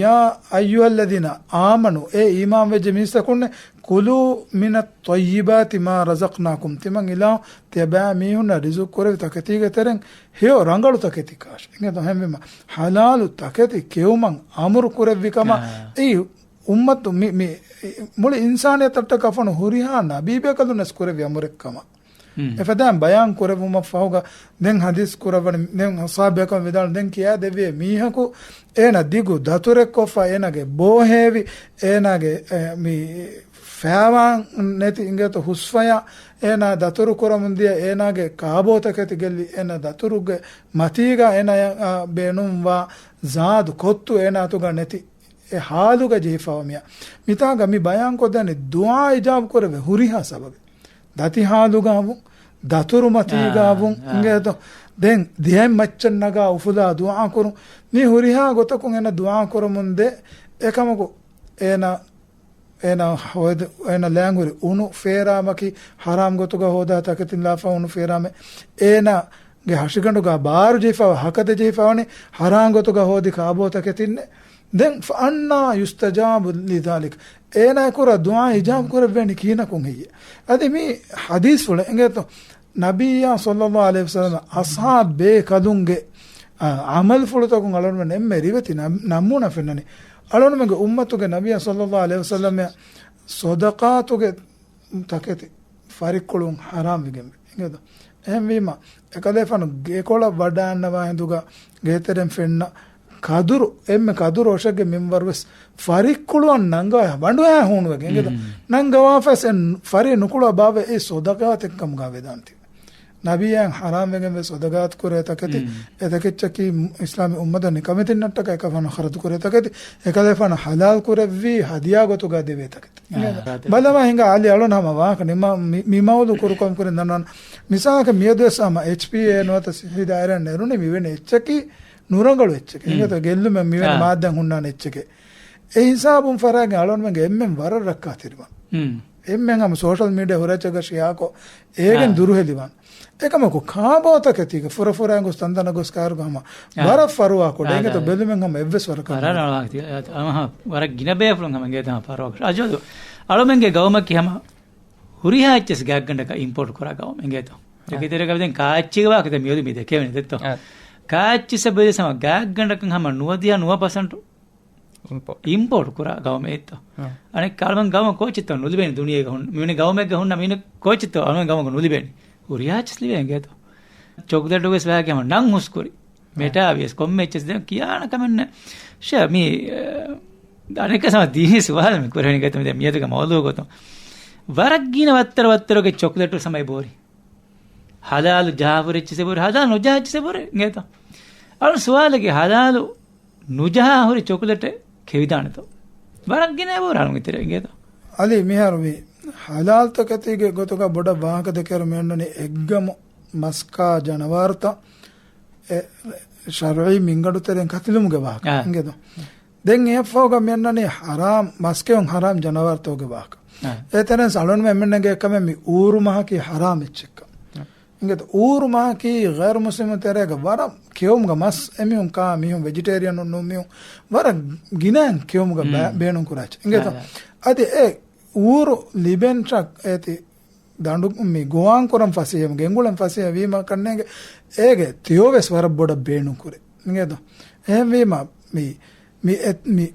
"يا أيها الذين آمنوا" އޭ އީމާންވެއްޖެ މީސްތަކުންނޭ، "كلوا من طيبات ما رزقناكم" ތިމަން އިލާހު ތިޔަބައިމީހުންނަށް ރިޒުޤު ކުރެއްވި ތަކެތީގެ ތެރެއިން ހެޔޮ ރަނގަޅު ތަކެތި ކާށޭ. އިނގޭތޯ ހެންވީމަ ޙަލާލު ތަކެތި ކެއުމަށް އަމުރު ކުރެއްވި ކަމަށް އާ. އެއީ އުއްމަތު މި، މި މުޅި އިންސާނިއްޔަތަށްޓަކާ ފަނު ހުރިހާ ނަބީބޭކަލުންނަސް ކުރެއްވި އަމުރެއް ކަމަށް. އެފަދައިން ބަޔާން ކުރެއްވުމަށް ފަހުގަ ދެން ޙަދީޘް ކުރައްވަނީ، ދެން ޞަޙާބީ ބޭކަލުން ވިދާޅު، ދެން ކިޔާދެއްވި މީހަކު އޭނަ ދިގު ދަތުރެއްކޮށްފަ، އޭނަގެ ބޯ ހޭވި، އޭނާގެ، އެ، މި ފައިވާން ނެތި އިނގޭތޯ ހުސްފަޔާ، އޭނާ ދަތުރު ކުރަމުން ދިޔަ، އޭނާގެ ކާބޯތަކެތި ގެއްލި، އޭނާ ދަތުރުގެ މަތީގަ އޭނާ، އާ، ބޭނުންވާ ޒާދު ކޮއްތު އޭނާ އަތުގަ ނެތި. އެ ޙާލުގަ ޖެހިފަވާ މިޔާ. މިތާގަ މި ބަޔާންކޮށްދެނީ ދުޢާ އިޖާބު ކުރެވޭ ހުރިހާ ސަބަބެއް. ދަތި ޙާލުގަ ވުން، ދަތުރު މަތީގަ އާ، ވުން، އާ. އިނގޭތޯ؟ ދެން ދިޔައިން މައްޗަށް ނަގާ އުފުލާ ދުޢާ ކުރުން. މި ހުރިހާ ގޮތަކުން އޭނަ ދުޢާ ކުރަމުން ދޭ. އެކަމަކު އޭނަ، އޭނަ ހޯދ-، އޭނަ ލާންހުރި އުނު ފޭރާމަކީ ޙަރާމް ގޮތުގަ ހޯދާ ތަކެތިން ލާފަ އުނު ފޭރާމެއް. އޭނަ ގެ ހަށިގަނޑުގަ ބާރު ޖެހިފަވާ، ހަކަދަ ޖެހިފަވަނީ ޙަރާމް ގޮތުގަ ހޯދި ކާބޯތަކެތިންނޭ. ދެން، فأنى يستجاب لذلك؟ އޭނާ ކުރާ ދުޢާ އިޖާބު ކުރެއްވޭނީ ކިހިނަކުން ހެއްޔޭ؟ އަދި މި ޙަދީޘްފުޅެއް އިނގޭތޯ، ނަބިއްޔާ ޞައްލައްލާހު ޢަލައިހި ވަސައްލަމަ އަޞްޙާބު ބޭކަލުންގެ، އާ، ޢަމަލުފުޅުތަކުން އަޅުގަނޑުމެން އެންމެ ރިވެތި ނަމް-، ނަމޫނާ ފެންނަނީ. އަޅުގަނޑުމެންގެ އުއްމަތުގެ ނަބިއްޔާ ޞައްލައްލާހު ޢަލައިހި ވަސައްލަމަ ޞަދަޤާތުގެ ތަކެތި ފަރިއްކުޅުން ޙަރާމްވެގެންވޭ. އިނގޭތޯ؟ އެހެންވީމަ، އެކަލޭފާނު ގެކޮޅަށް ވަޑައިގަންނަވާ ހިނދުގަ ގޭތެރެން ފެންނަ ކަދުރު، އެންމެ ކަދުރު އޮށެއްގެ މިންވަރުވެސް ފަރިއްކުޅުއަށް ނަންގަވާ ވަނޑުއާ ހޫނުވެގެން. އިނގޭތޯ؟ ނަންގަވާފަސް އެ ފަރި ނުކުޅަ ބާވެ އެ ޞަދަޤާތެއްކަމުގަ ވެދާންތި. ނަބިއްޔާ ޙަރާމްވެގެންވެ ޞަދަޤާތު ކުރޭ ތަކެތި، އެތަކެއްޗަކީ އިސްލާމީ އުއްމަތަށް ނިކަމެތިންނަށްޓަކާ އެކަފާނު ޚަރަދު ކުރޭ ތަކެތި، އެކަލޭފާނު ޙަލާލް ކުރެއްވީ ހަދިޔާ ގޮތުގަ ދެވޭ ތަކެތި. އާ، އިނގޭތޯ؟ ރާތެ. ބަލަމާ ހިނގާ އަލި އަޅުން ހަމަ ވާހަކަ ނިމާ-، މި، މި މައުޟޫ ކުރުކޮށް ކުރިން ދަންނަވަން. މިސާލަކަށް މިއަދުވެސް ހަމަ އެޗްޕީއޭ ނުވަތަ ސިއްހީ ދާއިރާ ނެރުނީ މިވެނި އެއްޗަކީ ނުރަނގަޅު އެއްޗެކޭ. އިނގޭތޯ؟ ގެއްލުމެއް މިވެނި މާއްދާ ހުންނާނެ އެއްޗެކޭ. އެ ހިސާބުން ފަރާގެ އަޅުންމެންގެ އެންމެން ވަރަށް ރައްކާތެރިވާން. އެންމެން ހަމަ ސޯޝަލް މީޑިއާ ހުރައްޗަކަށް ޝެއާކޮށް އޭގެން ދުރުހެލިވާން. އެކަމަކު ކާބޯތަކެތީގެ ފުރަފުރާ ގޮސް ތަންތަނަށް ގޮސް ކާރުގަ ހަމަ ވަރަށް ފަރުވާ ކުޑަ. އިނގޭތޯ؟ ބެލުމެއް ހަމަ އެއްވެސް ވަރަކަށް ވަރަށް ގިނަ ބޭފުޅުން ހަމަ އިނގޭތޯ ހަމަ ފަރުވާ ކުޑަ. އަޖޯދު އަޅުމެންގެ ގައުމަކީ ހަމަ ހުރިހާ އެއްޗެސް ގާތްގަނޑަކަށް އިމްޕޯޓް ކުރާ ގައުމެއް އިނގޭތޯ. ދެކެތެރޭގަ ދެން ކާއެއްޗެއްގެ ވާހަކަ މިއަދު މި ދެކެވެނީ ދެއްތޯ. ކާއެއްޗެއްސަށް ބެލި ހަމަ ގާތްގަނޑަކަށް ހަމަ ނުވަދިހަ ނުވަ ޕަސެންޓު އިމްޕޯޓް. އިމްޕޯޓް ކުރާ ގައުމެއްތޯ. އަނެއް ކާޅުމެން ގައުމަށް ކޯއްޗެއްތޯ ނުލިބޭނެ ދުނިޔޭގަ ހުން-، މިވެނި ގައުމެއްގަ ހުންނަ މީނަ ކޯއްޗެއްތޯ އަޅުމެން ގައުމަކު ނުލިބޭނެ. ހުރިހާ އެއްޗެސް ލިބޭ އިނގޭތޯ. ޗޮކްލެޓު ވެސް ވާގެ ހަމަ ނަން ހުސްކުރި. މެޓާ ވިޔަސް ކޮންމެ އެއްޗެސް ދެން ކިޔާނެ ކަމެއް ނެ. ޝެ މީ، އަނެއްކާ ސަމަ ދީނީ ސުވާލެއް މި ކުރެވެނީ ގޮތުން މި ދެން މިއަދުގެ މައުޟޫ ގޮތުން. ވަރަށް ގިނަ ވައްތަރު ވައްތަރުގެ ޗޮކްލެޓު ސަމައި ބޯރި. ހަލާލު ޖަހާ ހުރި އެއްޗެސް ބޯރި، ހަލާލު ނުޖަހާ އެއްޗެސް ބޯރި އިނގޭތޯ. އަޅު ސުވާލެއް ހަލާލު ނުޖަހާ ހުރި ޗޮކްލެޓެއް ކެވިދާނެތޯ؟ ވަރަށް ގިނަ ބޯރި އަޅުން ތެރޭ އިނގޭތޯ. އަލީ މިހާރު މި ޙަލާލްތަކެތީގެ ގޮތުގަ ބޮޑަށް ވާހަކަ ދެކޭއިރު މިއަންނަނީ އެއްގަމު މަސްކާ ޖަނަވާރުތައް އެ ޝަރުޢީ މިންގަނޑު ތެރެއިން ކަތިލުމުގެ ވާހަކަ. އާ. އިނގޭތޯ؟ ދެން އެއަށްފަހުގަ މިއަންނަނީ ޙަރާމް، މަސްކެއުން ޙަރާމް ޖަނަވާރުތަކުގެ ވާހަކަ. އާ. އެ ތެރެއިން އަޅުން އެންމެންނަށް އެނގޭ ކަމެއް މި އޫރު މަހަކީ ޙަރާމް އެއްޗެއްކަން. އާ. އިނގޭތޯ؟ އޫރު މަހަކީ ޣައިރު މުސްލިމުން ތެރޭގަ ވަރަށް ކެއުމުގަ މަސް އެމީހުން ކާ މީހުން ވެޖިޓޭރިއަނުން ނޫން މީހުން ވަރަށް ގިނައިން ކެއުމުގަ ބޭ-، މް. ބޭނުން ކުރާ އެއްޗެއް. އިނގޭތޯ؟ އާ. އަދި އެ އޫރު ލިބެން ޝައް އޭތި ދަނޑު މި ގޮވާން ކުރަން ފަސޭހަ، ގެންގުޅަން ފަސޭހަ ވީމަ ކަންނޭނގެ އޭގެ ތެޔޮވެސް ވަރަށް ބޮޑަށް ބޭނުން ކުރޭ. އިނގޭތޯ؟ އެހެންވީމަ މި، މި އެ-، މި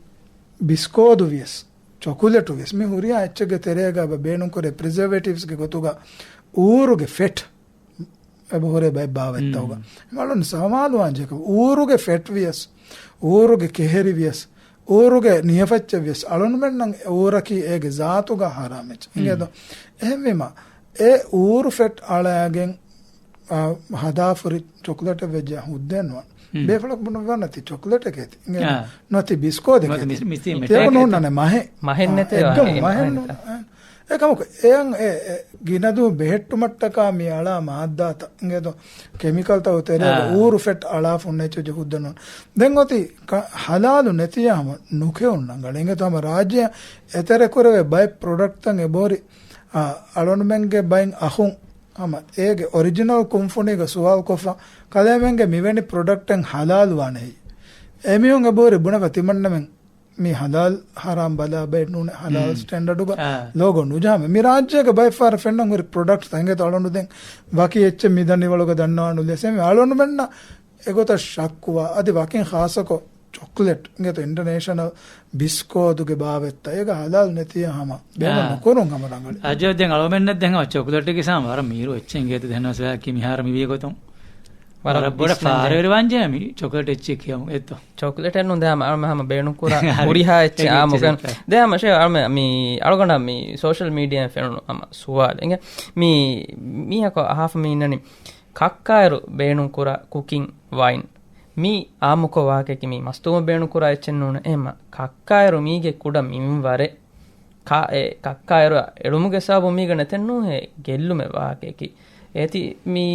ބިސްކޯދު ވިޔަސް، ޗޮކުލެޓު ވިޔަސް، މި ހުރިހާ އެއްޗެއްގެ ތެރޭގަ ބޭނުން ކުރޭ ޕްރިޒަވޭޓިވްސްގެ ގޮތުގަ އޫރުގެ ފެޓް އެބަ ހުރޭ ބައެއް ބާވަތްތަކުގަ. މް. އަޅުން ސަމާލުވާން ޖެހޭ އޫރުގެ ފެޓް ވިޔަސް، އޫރުގެ ކެހެރި ވިޔަސް، އޫރުގެ ނިޔަފައްޗެއް ވިޔަސް، އަޅުންމެންނަށް އޫރަކީ އޭގެ ޒާތުގަ ހަރާމް އެއްޗެއް. މް. އިނގޭތޯ؟ އެހެންވީމަ، އެ އޫރު ފެޓް އަޅާގެން، އާ، ހަދާފުރި ޗޮކްލެޓެއް ވެއްޖެ ހުއްދައެއް ނުވާނެ. މް. ބޭފުޅަކު ބުނަން ނަތީ ޗޮކްލެޓެކޭތި. އިނގޭތޯ؟ އާ. ނަތީ ބިސްކޯދެކޭތި. ނުވަތަ މި-، މި-، މި-، ތިޔަބު މި-، ނޫންނާނެ މަހެއް. މަހެއް ނެތޭ އެއްގަމު ވާހަކަ. މަހެއް މަހެއް ނޫން. ނެތާ. އެކަމަކު، އެޔަން އެ، އެ، ގިނަދޫ ބެހެއްޓުމަށްޓަކާ މި އަޅާ މާއްދާތައް އިނގޭތޯ، ކެމިކަލްތައް ތެރޭގަ އާ. އޫރު ފެޓް އަޅާފަ ހުންނަ އެއްޗެއް ހުއްދަ ނޫން. ދެން އޮތީ ކަ-، ޙަލާލު ނެތިޔާ ހަމަ ނުކެއުން ރަނގަޅު. އިނގޭތޯ ހަމަ ރާއްޖެއަށް އެތެރެކުރެވޭ ބައެއް ޕްރޮޑަކްޓްތައް އެބަހުރި، އާ، އަޅުންމެންގެ ބައިން އަޚުން ހަމަ އޭގެ އޮރިޖިނަލް ކުންފުނީގަ ސުވާލުކޮށްފަ، ކަލޭމެންގެ މިވެނި ޕްރޮޑަކްޓެއް ޙަލާލު ވާނެހެއްޔޭ؟ އެމީހުން އެބަހުރި ބުނެފަ ތިމަންނަމެން މި ޙަލާލް ޙަރާމް ބަލާ ބައެއް ނޫނޭ، ޙަލާލް މް. ސްޓޭންޑަޑުގަ އާ. ލޯގޯ ނުޖަހާމެ. މި ރާއްޖޭގަ ބައެއް ފަހަރަށް ފެންނަން ހުރި ޕްރޮޑަކްޓް ތަނގެތަ އަޅުނޑު ދެން ވަކި އެއްޗެއް މި ދަނޑިވަޅުގަ ދަންނަވާން ލެސެމެ އަޅުނޑުމެންނަށް އެގޮތަށް ޝައްކުވާ. އަދި ވަކިން ޚާއްޞަކޮށް ޗޮކްލެޓް އިނގޭތޯ އިންޓަރނޭޝަނަލް ބިސްކޯދުގެ ބާވަތްތައް އޭގަ ޙަލާލް ނެތިޔާ ހަމަ ބޭނުން އާ. ނުކުރުން ހަމަ ރަނގަޅު. އަޖައް ދެން އަޅުމެންނަށް ދެން ހަމަ ޗޮކްލެޓްގެ ސާމް ވަރަށް މީރު އެއްޗެއް އިނގޭތޯ ދެން ވެސް ވާކި މިހާރު މި ވިޔަ ގޮތުން. ވަރަށް ވަރަށް ބޮޑަށް ބިސްމިއްލާ. ފާރުވެރިވާންޖެހޭ މި ޗޮކްލެޓް އެއްޗެއް ކިޔަމުން އެއްތޯ؟ ޗޮކްލެޓެއް ނޫން ދެ ހަމަ އަޅުމެ ހަމަ ބޭނުން ކުރާ ހުރިހާ އެއްޗެއް އެއްޗެއް އާމުގަން. ދެ ހަމަ ޝޭ އަޅުމެ މި އަޅުގަނޑަށް މި ސޯޝަލް މީޑިއާއިން ފެނުނު ހަމަ ސުވާލެއް. އިނގޭ މި މީހަކު އަހާފަ މި އިންނަނީ ކައްކާއިރު ބޭނުން ކުރާ ކުކިން ވައިން. މީ އާއްމުކޮށް ވާހަކައަކީ މީ މަސްތުވަން ބޭނުން ކުރާ އެއްޗެއް ނޫނޭ. އެހެންމަ ކައްކާއިރު މީގެ ކުޑަ މިންވަރެއް ކާ-، އެ ކައްކާއިރު އެޅުމުގެ ސަބަބުން މީގަ ނެތެއް ނޫނޭ ގެއްލުމެއް ވާހަކައަކީ. އޭތި މީ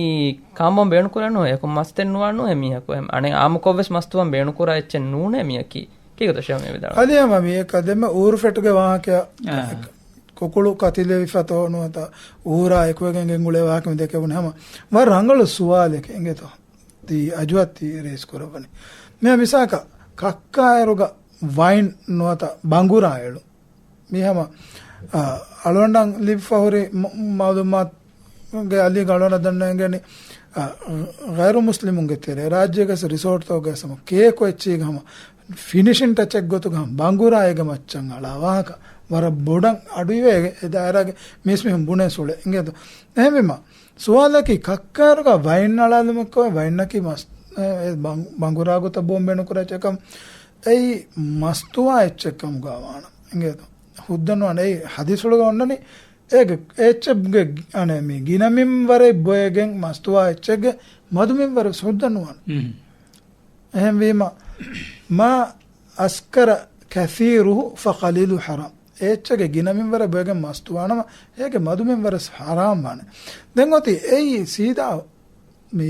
ކާމްބޮން ބޭނުން ކުރާ ނޫނޭ، އެކު މަސްތެއް ނުވާ ނޫނޭ މީހަކު. އެހެން އަނެއް އާއްމުކޮށްވެސް މަސްތުވަން ބޭނުން ކުރާ އެއްޗެއް ނޫނޭ މިއަކީ. ކީގަތޯ ޝޭ މި ވިދާޅު؟ އަދި ހަމަ މި އެކަ ދެމެ އޫރު ފެޓުގެ ވާހަކަ އާ. ކުކުޅު ކަތިލެވިފަތޯ ނުވަތަ އޫރާ އެކުވެގެން ގެންގުޅޭ ވާހަކަ މި ދެކެވުނު ހަމަ ވަރަށް ރަނގަޅު ސުވާލެކެއް އިނގޭތޯ. ތީ އަޖުވައްތީ ރޭސް ކުރައްވަނީ. މި މިސާކަށް ކައްކާއިރުގަ ވައިން ނުވަތަ ބަނގުރާ އެޅުން. މި ހަމަ، އާ، އަޅުގަނޑަށް ލިބިފަ ހުރި މަ-، މައުލޫމާތުގެ އަލީގަ އަޅުގަނޑަށް ދަންނަ އެނގެނީ، އާ، ޣައިރު މުސްލިމުންގެ ތެރޭ ރާއްޖޭގަސް ރިސޯޓްތަކުގަސް ހަމަ ކޭކު އެއްޗީގަ ހަމަ ފިނިޝިން ޓަޗެއް ގޮތުގަ ހަމަ ބަނގުރާ އޭގެ މައްޗަށް އަޅާ ވާހަކަ ވަރަށް ބޮޑަށް އަޑުއިވޭ އެ ދާއިރާގެ މީސްމީހުން ބުނޭ ސުޅެ އިނގޭތޯ. އެހެންވީމަ، ސުވާލަކީ ކައްކާއިރުގަ ވައިން އަޅާލުމެއްކޮށް ވައިންނަކީ މަސް-، އެ، އެ ބަން-، ބަނގުރާ ގޮތަށް ބޯން ބޭނުން ކުރާ އެއްޗެއް ކަމަށް އެއީ މަސްތުވާ އެއްޗެއް ކަމުގަ ވާނަމަ އިނގޭތޯ. ހުއްދަ ނުވާނެ. އެއީ ހަދީސްފުޅުގަ އޮންނަނީ އޭގެ އެއްޗެއްގެ އަނެއް މި ގިނަ މިންވަރެއް ބޮއެގެން މަސްތުވާ އެއްޗެއްގެ މަދު މިންވަރެއް ހުއްދަ ނުވާނެ. މް. އެހެންވީމަ، މާ އަސްކަރަ ކަސީރުހު ފަޤަލީލު ޙަރާމް. އެއްޗެއްގެ ގިނަ މިންވަރެއް ބޮއެގެން މަސްތުވާނަމަ، އޭގެ މަދު މިންވަރެސް ޙަރާމް ވާނެ. ދެން އޮތީ އެއީ ސީދާ މި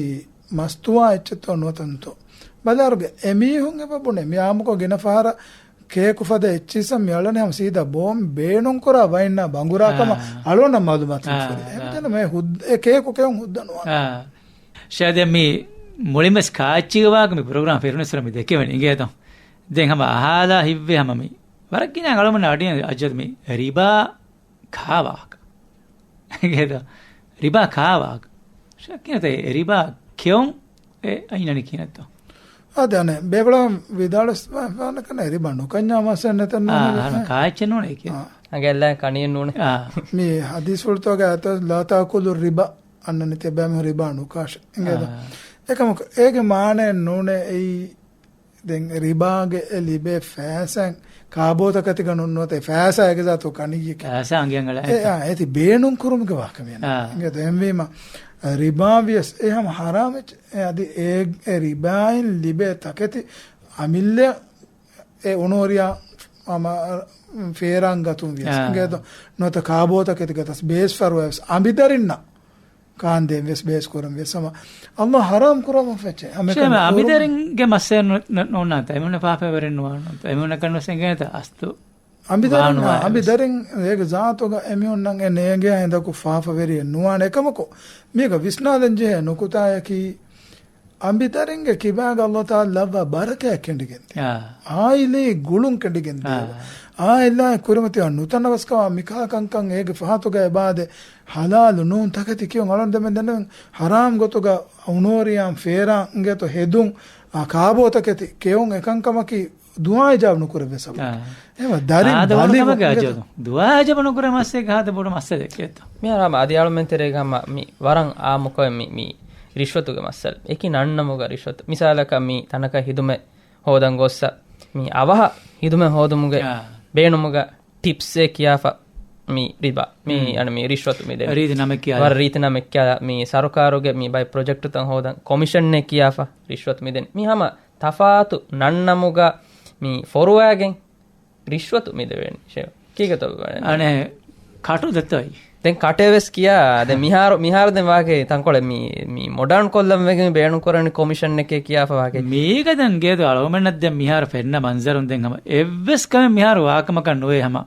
މަސްތުވާ އެއްޗެއްތޯ ނުވަތަންތޯ. ބަލާރުގެ އެމީހުން އެބަ ބުނެ، މި އާއްމުކޮށް ގިނަ ފަހަރަށް ކޭކު ފަދަ އެއްޗިއްސަށް މި އަޅަނީ ހަމަ ސީދާ ބޯން ބޭނުން ކުރާ ވައިންނާ ބަނގުރާ ކަމަށް އާ. އަޅުގަނޑަށް މައުލޫމާތު އާ. ހުރި. އާ. އެހެންވީމަ މި ހުއްދަ-، އެ ކޭކު ކެއުން ހުއްދަ ނުވާނެ. އާ. ޝާދެ މި މުޅިންވެސް ކާއެއްޗީގެ ވާހަކަ މި ޕްރޮގްރާމް ފެށުނުއްސުރެ މި ދެކެވެނީ އިނގޭތޯ. ދެން ހަމަ އަހާލާ ހިތްވޭ ހަމަ މި ވަރަށް ގިނަ އަޅުމެން އަޑި އަޖަދް މި ރިބާ ކާ ވާހަކަ. އިނގޭތޯ؟ ރިބާ ކާ ވާހަކަ. ޝައްކިނަތޭ ރިބާ ކެއުން އެ އައިނަނި ކިނަތޯ. އާ، ދެން ބޭބަޅަ ވިދާޅުވާނެ ކަން ރިބާ ނުކަންޏާ މައްސަލަ ނެތެއް ނޫން. އާ، ކާއެއްޗެއް ނޫނޭ ކިޔާ. އާ. އަގެއްލާ ކަނިއެއް ނޫނޭ. އާ. މި ހަދީސްފުޅުތަކުގަ އައިތޯ، ލާ ތައުކުލު ރިބާ. އަންނަނިތޭ ބައެއް މީހުން ރިބާ ނުކާށޭ. އިނގޭތޯ؟ އާ. އެކަމަކު އޭގެ މާނައެއް ނޫނޭ އެއީ ދެން ރިބާގެ އެ ލިބޭ ފައިސާ ކާބޯތަކެތިގަ ނޫން ނުވަތަ ފައިސާ އޭގެ ޒާތު ކަނިއްޔެކޭ. ފައިސާ އަނގި އަނގަޅަށް އެ، އެތި. އާ، އެތި ބޭނުން ކުރުމުގެ ވާހަކަ މިއަންނަ. އާ. އިނގޭތޯ އެހެންވީމަ، ރިބާ ވިޔަސް އެ ހަމަ ޙަރާމް އެއްޗެއް. އެ އަދި އެ، އެ ރިބާއިން ލިބޭ ތަކެތި އަމިއްލަ އެ އުނޫރިޔާ ހަމަ ފޭރާން ގަތުން ވިޔަސް. އާ. އިނގޭތޯ؟ ނުވަތަ ކާބޯތަކެތި ގަތަސް ބޭސް ފަރުވައިވެސް އަނބިދަރިންނަށް ކާންދޭން ވެސް ބޭސް ކުރަން ވިޔަސް ހަމަ އަﷲ ހަރާމް ކުރައްވަން ފެއްޗެ. ހަމަ އެކަމަކު އެކަމަ އަނބިދަރިންގެ މައްސަލަ ނު-، ނު-، ނޯންނާންތަ؟ އެމީހުންނަށް ފާފަވެރިން ނުވާންތަ؟ އެމީހުންނަކަށް ނުސެނގޭނެތަ އަސްލު އަނބިދަރިން، ވާނުވާ އަނބިދަރިން އޭގެ ޒާތުގަ އެމީހުންނަށް އެ ނޭނގޭ ހިނދަކު ފާފަވެރިއެއް ނުވާނެ. އެކަމަކު މީގަ ވިސްނާލަން ޖެހޭ ނުކުތާޔަކީ، އަނބިދަރިންގެ ކިބާގަ އަﷲ ތަޢާލާ ލައްވާ ބަރަކާތް ކެނޑިގެން ދިޔަ. އާ. އާއިލީ ގުޅުން ކެނޑިގެން ދިޔަ. އާ. އާއިލާއި ކުރިމަތިވާ ނުތަނަވަސްކަމާ މިކާ ކަންކަން އޭގެ ފަހަތުގަ އެބާދެ ހަލާލު ނޫން ތަކެތި ކިޔުން އަޅުން ދެމެން ދެންނެވިން ހަރާމް ގޮތުގަ އުނޯރިޔާން ފޭރާން އިނގޭތޯ ހެދުން، އާ، ކާބޯތަކެތި ކެއުން އެކަންކަމަކީ ދުޢާ އިޖާބަ ނުކުރެއްވި ސަބަބު. އާ. އެހެންވެ، ދަރިން އާދަ ބަލި ވަނުކަމަކަށް އިނގޭތޯ؟ އަޖަބު. ދުޢާ އިޖާބަ ނުކުރޭ މައްސަލައެއް ހާދަ ބޮޑު މައްސަލައެއް އެއްތޯ. މިހާރު ހަމަ އަދި އަޅުމެން ތެރޭގަ ހަމަ މި ވަރަށް އާއްމުކޮށް މި، މި ރިޝްވަތުގެ މައްސަލަ. އެކި ނަންނަމުގަ ރިޝްވަތު. މިސާލަކަށް މި ތަނަކަށް ހިދުމަތް ހޯދަން ގޮއްސަ، މި އަވަހަށް ހިދުމަތް ހޯދުމުގެ އާ. ބޭނުމުގަ ޓިޕްސްއޭ ކިޔާފަ މި ރިބާ. މި ހުން. އަނެ މި ރިޝްވަތު މި ދެނީ. ރީތި ނަމެއް ކިޔާ. ވަރަށް ރީތި ނަމެއް ކިޔާ މި ސަރުކާރުގެ މި ބައެއް ޕްރޮޖެކްޓުތައް ހޯދަން ކޮމިޝަންއޭ ކިޔާފަ ރިޝްވަތު މި ދެނީ. މި ހަމަ ތަފާތު ނަންނަމުގަ މި ފޮރުވާގެން ރިޝްވަތު މި ދެވޭނީ. ޝޭ. ކީކޭތޯ ވަނީ؟ އަނެ ކަޓު ދެތޯއި. ދެން ކަޓޭ ވެސް ކިޔާ. ދެން މިހާރު، މިހާރު ދެން ވާގެ ތަންކޮޅެއް މި، މި މޮޑާން ކޮށްލަން ވެގެން ބޭނުން ކުރަނީ ކޮމިޝަންއެކޭ ކިޔާފަ ވާގެ. މީގަ ދެން ގޭދު އަޅުގަނޑަށް ދެން މިހާރު ފެންނަ މަންޒަރުން ދެން ހަމަ އެއްވެސް ކަމެއް މިހާރު ވާކަމަކަށް ނުވޭ ހަމަ.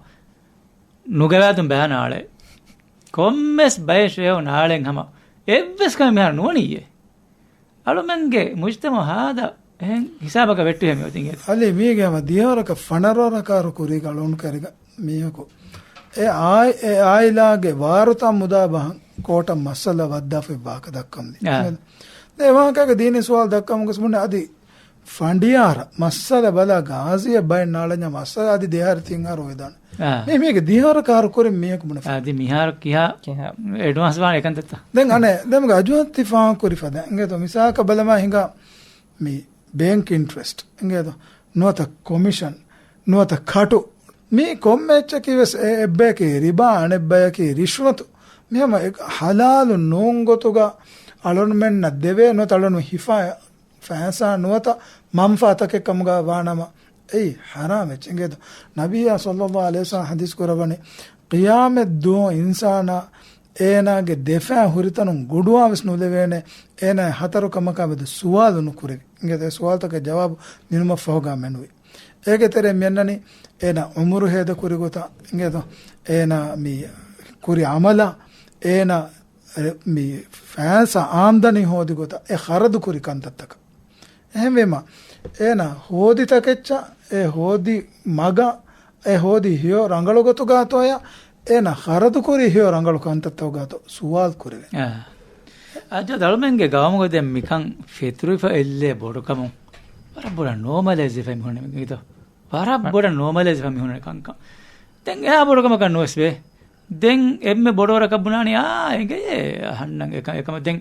ނުގަވާތުން ބަޔާ ނާޅެ. ކޮންމެސް ބައެއް ޝޭހު ނާޅެން ހަމަ އެއްވެސް ކަމެއް މިހާރު ނުވަނީއޭ. އަޅުމެންގެ މުޖްތަމަޢު ހާދަ އެހެން ހިސާބަކަށް ވެއްޓިހެމި އޮތިނގެ. އަލި މީގެ ހަމަ ދިހަވަރަކަށް ފަނަރަވަރަކާރު ކުރީގަ އަޅުން ކަރިގަ މީހަކު. އެ އާއި-، އެ އާއިލާގެ ވާރުތާ މުދާ ބަހަން ކޯޓަށް މައްސަލަ ވައްދާފައި ވާކަ ދައްކަމުން ދި-، އާ. ދެ ވާހަކަގެ ދީނީ ސުވާލު ދައްކަމުން ގޮސް ބުނެ އަދި ފަނޑިޔާރަ މައްސަލަ ބަލާ ގާޒީއެއް ބައެއް ނާޅެންޏާ މައްސަލަ އަދި ދެހާރި ތިން އަހަރު އޮވެދާނެ. އާ. މީ މީގެ ދިހަވަރަ ކާރު ކުރިން މީހަކު ބުނެފަ. އަދި މިހާރު ކިހާ ކިހާ. އެޑްވާންސް ވާނެ އެކަންތައްތަ؟ ދެން އަނެ، ދެމުގެ އަޖުހައްތި ފާހަގަ ކުރި ފަދަ. އިނގޭތޯ މިސާލަކަށް ބަލަމާ ހިނގާ މި ބޭންކް އިންޓްރެސްޓް. އިނގޭތޯ ނުވަތަ ކޮމިޝަން، ނުވަތަ ކަޓު. މީ ކޮންމެ އެއްޗަކީ ވެސް އެ އެއްބަޔަކީ ރިބާ، އަނެއްބަޔަކީ ރިޝްވަތު. މި ހަމަ އެ ހަލާލު ނޫން ގޮތުގަ އަޅުންމެންނަށް ދެވޭ ނުވަތަ އަޅުން ހިފާ ފައިސާ ނުވަތަ މަންފާތަކެއް ކަމުގަ ވާނަމަ، އެއީ ހަރާމެއްޗެއް. އިނގޭތޯ ނަބިއްޔާ ޞައްލައްލާހު ޢަލައިހި ވަސައްލަމަ ޙަދީޘް ކުރައްވަނީ، ޤިޔާމަތް ދުވަހު އިންސާނާ އޭނާގެ ދެފާ ހުރިތަނުން ގުޑުވާ ވެސް ނުލެވޭނެ، އޭނާ ހަތަރު ކަމަކާ މެދު ސުވާލު ނުކުރެވި. އިނގޭތޯ އެ ސުވާލުތަކަށް ޖަވާބު ދިނުމަށް ފަހުގަ މެނުވި. އޭގެ ތެރޭ މިއަންނަނީ އޭނާ ޢުމުރު ހޭދަ ކުރި ގޮތާ، އިނގޭތޯ އޭނާ މި ކުރި ޢަމަލާ، އޭނާ އެ، މި ފައިސާ އާމްދަނީ ހޯދި ގޮތަށް އެ ޚަރަދު ކުރި ކަންތައްތަކަށް. އެހެންވީމަ، އޭނާ ހޯދި ތަކެއްޗަށް، އެ ހޯދި މަގަށް، އެ ހޯދި ހެޔޮ ރަނގަޅު ގޮތުގާތޯޔާ، އޭނާ ޚަރަދު ކުރީ ހެޔޮ ރަނގަޅު ކަންތައްތަކުގާތޯ ސުވާލު ކުރެވޭ. އާ. އަޖަ ދަޅުމެންގެ ގައުމުގަ ދެން މިކަން ފެތުރިފަ އެއްލޭ ބޮޑުކަމުން ވަރަށް ބޮޑަށް ނޯމަލައިޒް ވެފަ މިހުންނެ މި ގޮތަށް. ވަރަށް ބޮޑަށް ނޯމަލައިޒް ވެފަ މިހުންނެ ކަންކަން. ދެން އެހާ ބޮޑު ކަމަކަށް ނުވެސް ވޭ. ދެން އެންމެ ބޮޑުވަރަކަށް ބުނާނީ، އާ، އެނގޭ، އަހަންނަށް އެކަ-، އެކަމަށް ދެން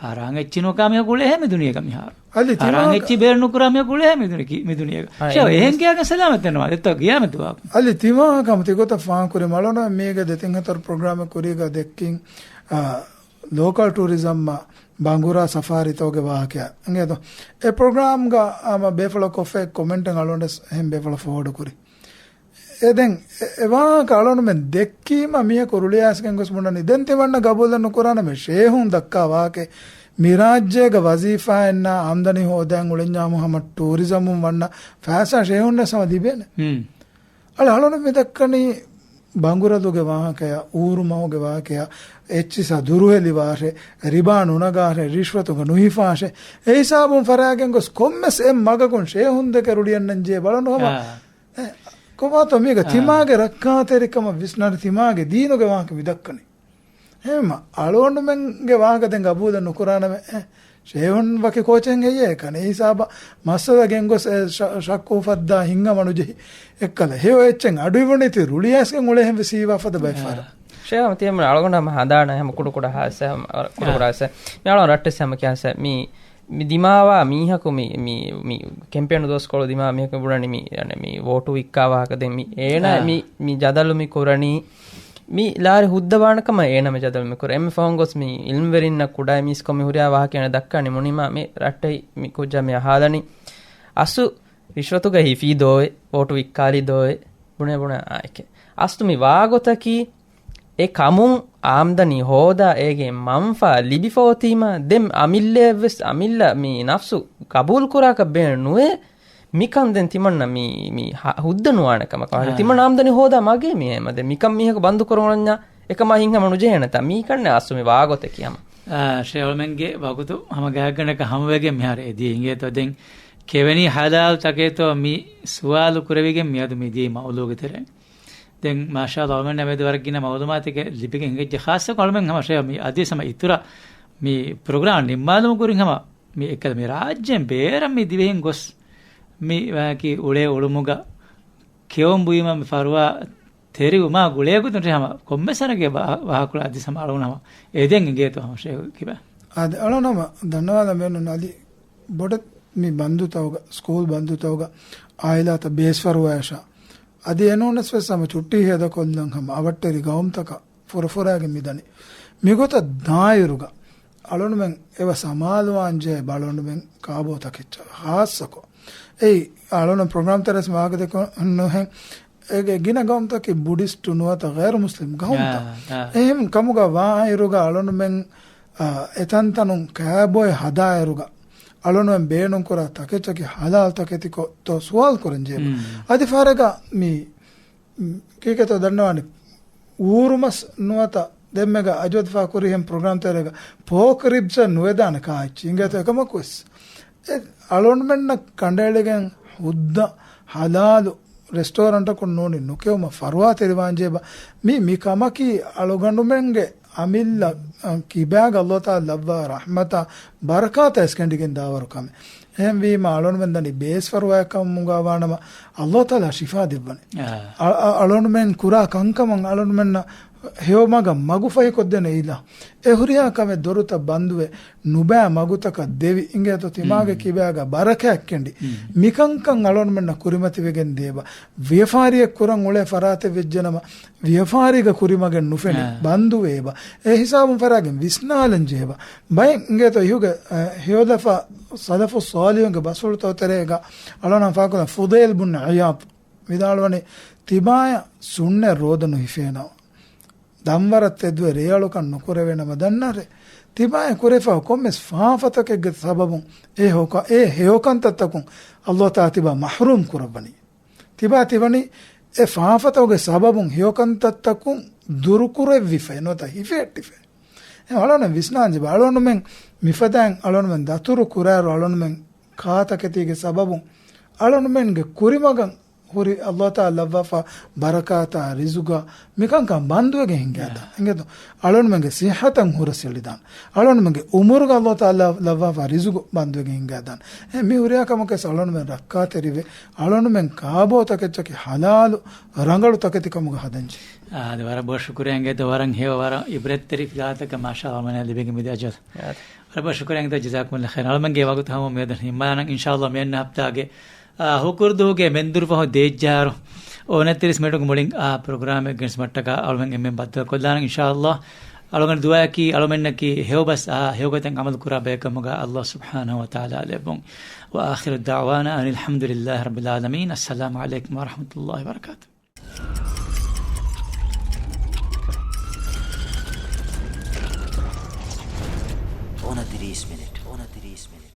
ހަރާން އެއްޗި ނުކާ މީހަކު އުޅޭހޭ މި ދުނިޔޭގަ މިހާރު. އަލި ހަރާން ތިމާ-، އެއްޗި ބޭރު ނުކުރާ މީހަކު އުޅޭހޭ މި ދުނި-، މި ދުނިޔޭގަ. އާ، ޝާ، އެހެން އެހެން ކިޔާގެން ސަލާމަތެއް ނުވާ. ދެއްތޯ ގިޔާމަތް ދުވާކު. އަލި ތިމާކަމަ ތިގޮތަށް ފާހަގަކުރި މަޅޮނަ މީގަ ދެތިން ހަތަރު ޕްރޮގްރާމެއް ކުރީގަ ދެއްކިން، އާ، ލޯކަލް ޓޫރިޒަމްއާ ބަނގުރާ ސަފާރީތަކުގެ ވާހަކައާ. އިނގޭތޯ އެ ޕްރޮގްރާމްގަ ހަމަ ބޭފުޅަކު ކޮށްފައި ކޮމެންޓެއް އަޅުގަނޑަށް އެހެން ބޭފުޅަކު ފޯވަޑު ކުރި. އެ ދެން އެ، އެ ވާހަކަ އަޅުގަނޑުމެން ދެއްކީމަ މީހަކު ރުޅިއައިސްގެން ގޮސް ބުނަނީ، ދެން ތިމަންނަ ގަބޫލެއް ނުކުރާނަމޭ ޝޭހުން ދައްކާ ވާހަކައެއް. މި ރާއްޖޭގަ ވަޒީފާއެއް ނާ އާމްދަނީ ހޯދައިން އުޅެންޏާމު ހަމަ ޓޫރިޒަމުން ވަންނަ ފައިސާ ޝޭހުންނަށް ހަމަ ލިބޭނެ. ހުން. އަޅެ އަޅުން މި ދައްކަނީ ބަނގުރަލުގެ ވާހަކަޔާ، އޫރުމަހުގެ ވާހަކަޔާ، އެއްޗިސާ ދުރުހެލިވާށޭ، ރިބާ ނުނަގާށޭ، ރިޝްވަތުގަ ނުހިފާށޭ، އެ ހިސާބުން ފަރާގެން ގޮސް ކޮންމެސް އެއް މަގަކުން ޝޭހުންދެކެ ރުޅިއަންނަން ޖެހޭ ބަޅަނު ހަމަ. އާ. އެ، ކޮބާތޯ މީގަ އާ. ތިމާގެ ރައްކާތެރިކަމަށް ވިސްނާނެ ތިމާގެ ދީނުގެ ވާހަކަ މި ދައްކަނީ. ހެމަ، އަޅުގަނޑުމެންގެ ވާހަކަ ދެން ގަބޫލެއް ނުކުރާނަމެ، އެ، ޝޭހުން ވަކި ކޯޗެއް ހެއްޔޭ ކަނެ ހިސާބަށް މައްސަލަ ގެންގޮސް އެ ޝަ-، ޝައްކު އުފައްދާ ހިނގަމަ ނުޖެހި. އެއްކަލަ ހެޔޮ އެއްޗެއް އަޑުއިވުނީތި ރުޅިއައިސްގެން އުޅޭހެން ވެސް ހީވާ ފަދަ ބައެއް ފަހަރަށް. ޝޭހު ތިޔަމަ އަޅުގަނޑު ހަމަ ހަނދާނަށް ހަމަ ކުޑަކުޑަ ހާސް ހަމަ، ކުޑަކުޑަ ހާސް. މި އަޅުގަނޑު ރައްޓެއްސެ ހަމަ ކިޔާސެ. މި މި ދިމާވާ މީހަކު މި، މި، މި ކެމްޕޭނު ދުވަސްކޮޅު ދިމާ މީހަކު ބުނަނީ މި، އަނެ މި ވޯޓު ވިއްކާ ވާހަކަ ދެން މި އޭނާ އާ. މި، މި ޖަދަލު މި ކުރަނީ މި ލާރި ހުއްދަވާނެ ކަމަށް އޭނާ މި ޖަދަލު މި ކުރަ. އެންމެ ފަހުން ގޮސް މި އިލްމްވެރިންނަށް ކުޑަ މީސްކޮށް މި ހުރިހާ ވާހަކަ އޭނާ ދައްކާނީ މުނިމާ މި ރައްޓެހި މި ކުއްޖާ މި އަހާލަނީ އަސު ރިޝްވަތުގަ ހިފީ ދޯއޭ، ވޯޓު ވިއްކާލީ ދޯއޭ، ބުނެ ބުނެ އާއެކޭ. އަސްލު މި ވާގޮތަކީ، އެ ކަމުން އާމްދަނީ ހޯދާ އޭގެ މަންފާ ލިބިފަ އޮތީމަ، ދެން އަމިއްލައަށްވެސް އަމިއްލަ މި ނަފްސު ގަބޫލުކުރާކަށް ބޭނުން ނުވޭ. މިކަން ދެން ތިމަންނަ މި، މި ހަ-، ހުއްދަ ނުވާނެ ކަމަކަށް. އާ. ތިމަން އާމްދަނީ ހޯދާ މަގޭ މި ހަމަ. ދެން މިކަން މީހަކު ބަންދު ކުރަން އޮންނަ އެކަމާ ހިތްހަމަ ނުޖެހޭނެތާ. މީ ކަންނެ އަސްލު މި ވާގޮތަކީ ހަމަ. އާ، ޝޭޚް އަޅުމެންގެ ވަގުތު ހަމަ ގާތްގަނޑަކަށް ހަމަވެގެން މިހާރު އެދިޔަ އިނގޭތޯ. ދެން ކެވެނީ ހަލާލު ތަކޭތޯ މި ސުވާލު ކުރެވިގެން މިއަދު މި ދިޔަ މައުލޫގެ ތެރެއިން. ދެން މާޝާﷲ އަޅުމެންނަށް މެދު ވަރަށް ގިނަ މައުލޫމާތެއް ލިބިގެން އެނގިއްޖެ. ޚާއްޞަކޮށް އަޅުމެން ހަމަ ޝޭޚް މި އަދިވެސް ހަމަ އިތުރަށް މި ޕްރޮގްރާމް ނިންމާލުމުގެ ކުރިން ހަމަ މި އެކަލަ މި ރާއްޖޭން ބޭރަށް މި ދިވެހިން ގޮސް މި ވަކި އުޅޭ އުޅުމުގަ ކެއުން ބުއިމަ މި ފަރުވާ ތެރިވުމާ ގުޅޭ ގޮތުން ހަމަ ކޮންމެސް ތަނެއްގެ ވާ-، ވާހަކަ އަދި ހަމަ އަޅުން ހަމަ އެދެން އިނގޭތޯ ހަމަ ޝޭޚް ކިބާ. އާދެ، އަޅުން ހަމަ ދަންނަވާލަން ބޭނުން އަދި ބޮޑެތި މި ބަންދުތަކުގަ، ސްކޫލް ބަންދުތަކުގަ އާއިލާތައް ބޭސްފަރުވާއަށާ އަދި އެނޫނަސް ވެސް ހަމަ ޗުއްޓީ ހޭދަކޮށްލަން ހަމަ އަވަށްޓެރި ގައުމުތަކަށް ފުރަފުރާގެ މިދަނީ. މިގޮތަށް ދާއިރުގަ އަޅުންމެން އެވަ ސަމާލުވާންޖެހޭ ބަ އަޅުންމެން ކާބޯ ތަކެއްޗަށް ޚާއްޞަކޮށް. އެއީ އަޅުން ޕްރޮގްރާމް ތެރޭސް ވާގަދެކޮށް ނުހެން އޭގެ ގިނަ ގައުމުތަކީ ބުޑިސްޓު ނުވަތަ ޣައިރު މުސްލިމް ގައުމުތައް. އާ، އާ. އެހެން ކަމުގަ ވާއިރުގަ އަޅުންމެން، އާ، އެތަންތަނުން ކާބޯއެއް ހަދާއިރުގަ އަޅުންމެން ބޭނުންކުރާ ތަކެއްޗަކީ ހަލާލް ތަކެތިކޮށްތޯ ސުވާލު ކުރަން ޖެހޭ. މް. އަދި ފަހަރެއްގަ މި، މް، ކީކޭތޯ ދަންނަވާނެ އޫރުމަސް ނުވަތަ ދެންމެގަ އަޖުވަދުފާ ކުރިހެން ޕްރޮގްރާމް ތެރޭގަ ޕޯކް ރިބްސް ނުވެދާނެ ކާއެއްޗި އިނގޭތޯ އެކަމަކުވެސް. އެ އަޅުންމެންނަށް ކަނޑައެޅިގެން ހުއްދަ ހަލާލު ރެސްޓޯރަންޓަކުން ނޫނީ ނުކެއުމަށް ފަރުވާތެރިވާންޖެހޭ ބަ. މި، މި ކަމަކީ އަޅުގަނޑުމެންގެ އަމިއްލަ، އަ، ކިބާގަ ﷲ ތަޢާލާ ލައްވާ ރަޙްމަތާ ބަރަކާތާ އިސްކެނޑިގެން ދާވަރު ކަމެއް. އެހެންވީމަ އަޅުންމެން ދަނީ ބޭސްފަރުވާއެއްކަމުގަ ވާނަމަ ﷲ ތަޢާލާ ޝިފާ ދެއްވަނީ. އާ. އަ-، އަ-، އަޅުންމެން ކުރާ ކަންކަމަށް އަޅުންމެންނަށް ހެޔޮމަގަށް މަގުފަހިކޮށްދޭނެ އިލާ. އެ ހުރިހާ ކަމެއް ދޮރުތައް ބަންދުވެ، ނުބައި މަގުތަކަށް ދެވި، އިނގޭތޯ ތިމާގެ މް. ކިބާގަ ބަރަކާތް ކެނޑި. މް. މިކަންކަން އަޅުންމެންނަށް ކުރިމަތިވެގެން ދޭބަ. ވިޔަފާރިއެއް ކުރަން އުޅޭ ފަރާތެއް ވެއްޖެނަމަ، ވިޔަފާރީގަ ކުރިމަގެއް ނުފެނި، އާ. ބަންދުވޭބަ. އެ ހިސާބުން ފަރާގެން ވިސްނާލަން ޖެހޭބަ. ބައެއް އިނގޭތޯ އިހުގެ، އަ، ހެޔޮލަފާ ސަލަފު ޞާލިޙުންގެ ބަސްފުޅުތައް ތެރޭގަ އަޅުން ފާކުލަން ފުޟައިލް ބުން ޢިޔާޟް ވިދާޅުވަނީ، ތިބާޔަށް ސުންނަތް ރޯދަ ނުހިފޭނަމަ، ދަންވަރަށް ތެދުވެ ރޭއަޅުކަން ނުކުރެވޭނަމަ ދަންނަށްރޭ، ތިބާޔަށް ކުރެފަ ކޮންމެސް ފާފަތަކެއްގެ ސަބަބުން އެ ހޮކަ-، އެ ހެޔޮކަންތައްތަކުން ﷲ ތަޢާލާ ތިބާ މަޙްރޫމް ކުރައްވަނީ. ތިބާ ތިވަނީ އެ ފާފަތަކުގެ ސަބަބުން ހެޔޮކަންތައްތަކުން ދުރުކުރެއްވިފައި ނުވަތަ ހިފެހެއްޓިފައި. އެ އަޅުން ވިސްނާންޖެހޭ އަޅުންމެން މިފަދައިން އަޅުންމެން ދަތުރު ކުރާއިރު އަޅުންމެން ކާތަކެތީގެ ސަބަބުން އަޅުންމެންގެ ކުރިމަގަށް ހުރި ﷲ ތަޢާލާ ލައްވާފަ ބަރަކާތާ ރިޒުގާ މިކަންކަން ބަންދުވެގެން ހިނގާދާނެ. އާ. އިނގޭތޯ އަޅުންމެންގެ ސިއްހަތަށް ހުރަސް އެޅިދާނެ. އަޅުންމެންގެ އުމުރުގަ ﷲ ތަޢާލާ ލައްވާފަ ރިޒުގު ބަންދުވެގެން ހިނގާދާނެ. އެ މި ހުރިހާ ކަމަކަށް އަޅުންމެން ރައްކާތެރިވެ، އަޅުންމެން ކާބޯ ތަކެއްޗަކީ ހަލާލު ރަނގަޅު ތަކެތި ކަމުގަ ހަދަންޖެހޭ. އާ، އަދި ވަރަށް ބޮޑަށް ޝުކުރިއްޔާ އިނގޭތޯ ވަރަށް ހެޔޮ ވަރަށް އިބްރަތްތެރި ފިލާތަކެއް މާޝާﷲ އަޅުމެންނަށް ލިބިގެން މިދިޔަ އަޖަލް. އާ. ވަރަށް ބޮޑަށް ޝުކުރިއްޔާ އިނގޭތޯ ޖަޒާކުމުﷲ ޚައިރަން. އަޅުމެންގެ ވަގުތު ހަމަ މިއަދު ނިންމާލަން އިންޝާﷲ މިއަންނަ ހަފްތާގެ އާ، ހުކުރުދުވަހުގެ މެންދުރުފަހު ދޭއްޖާއިރު، އުނަތިރީސް މިނެޓުގެ މުޅިން އާ ޕްރޮގްރާމެއް ގެނެސްމަށްޓަކާ އަޅުމެން އެންމެން ބައްދަލުކޮށްލާނަން އިންޝާﷲ. އަޅުގަނޑު ދުޢާއަކީ އަޅުމެންނަކީ ހެޔޮބަސް އާ ހެޔޮގޮތެއް ޢަމަލު ކުރާ ބަޔަކަށް ކަމުގަ ﷲ ސުބްޙާނަހޫ ވަތަޢާލާ ލެއްވުން. وآخر دعوانا أن الحمد لله رب العالمين. السلام عليكم ورحمة الله وبركاته. އުނަތިރީސް މިނެޓް. އުނަތިރީސް މިނެޓް.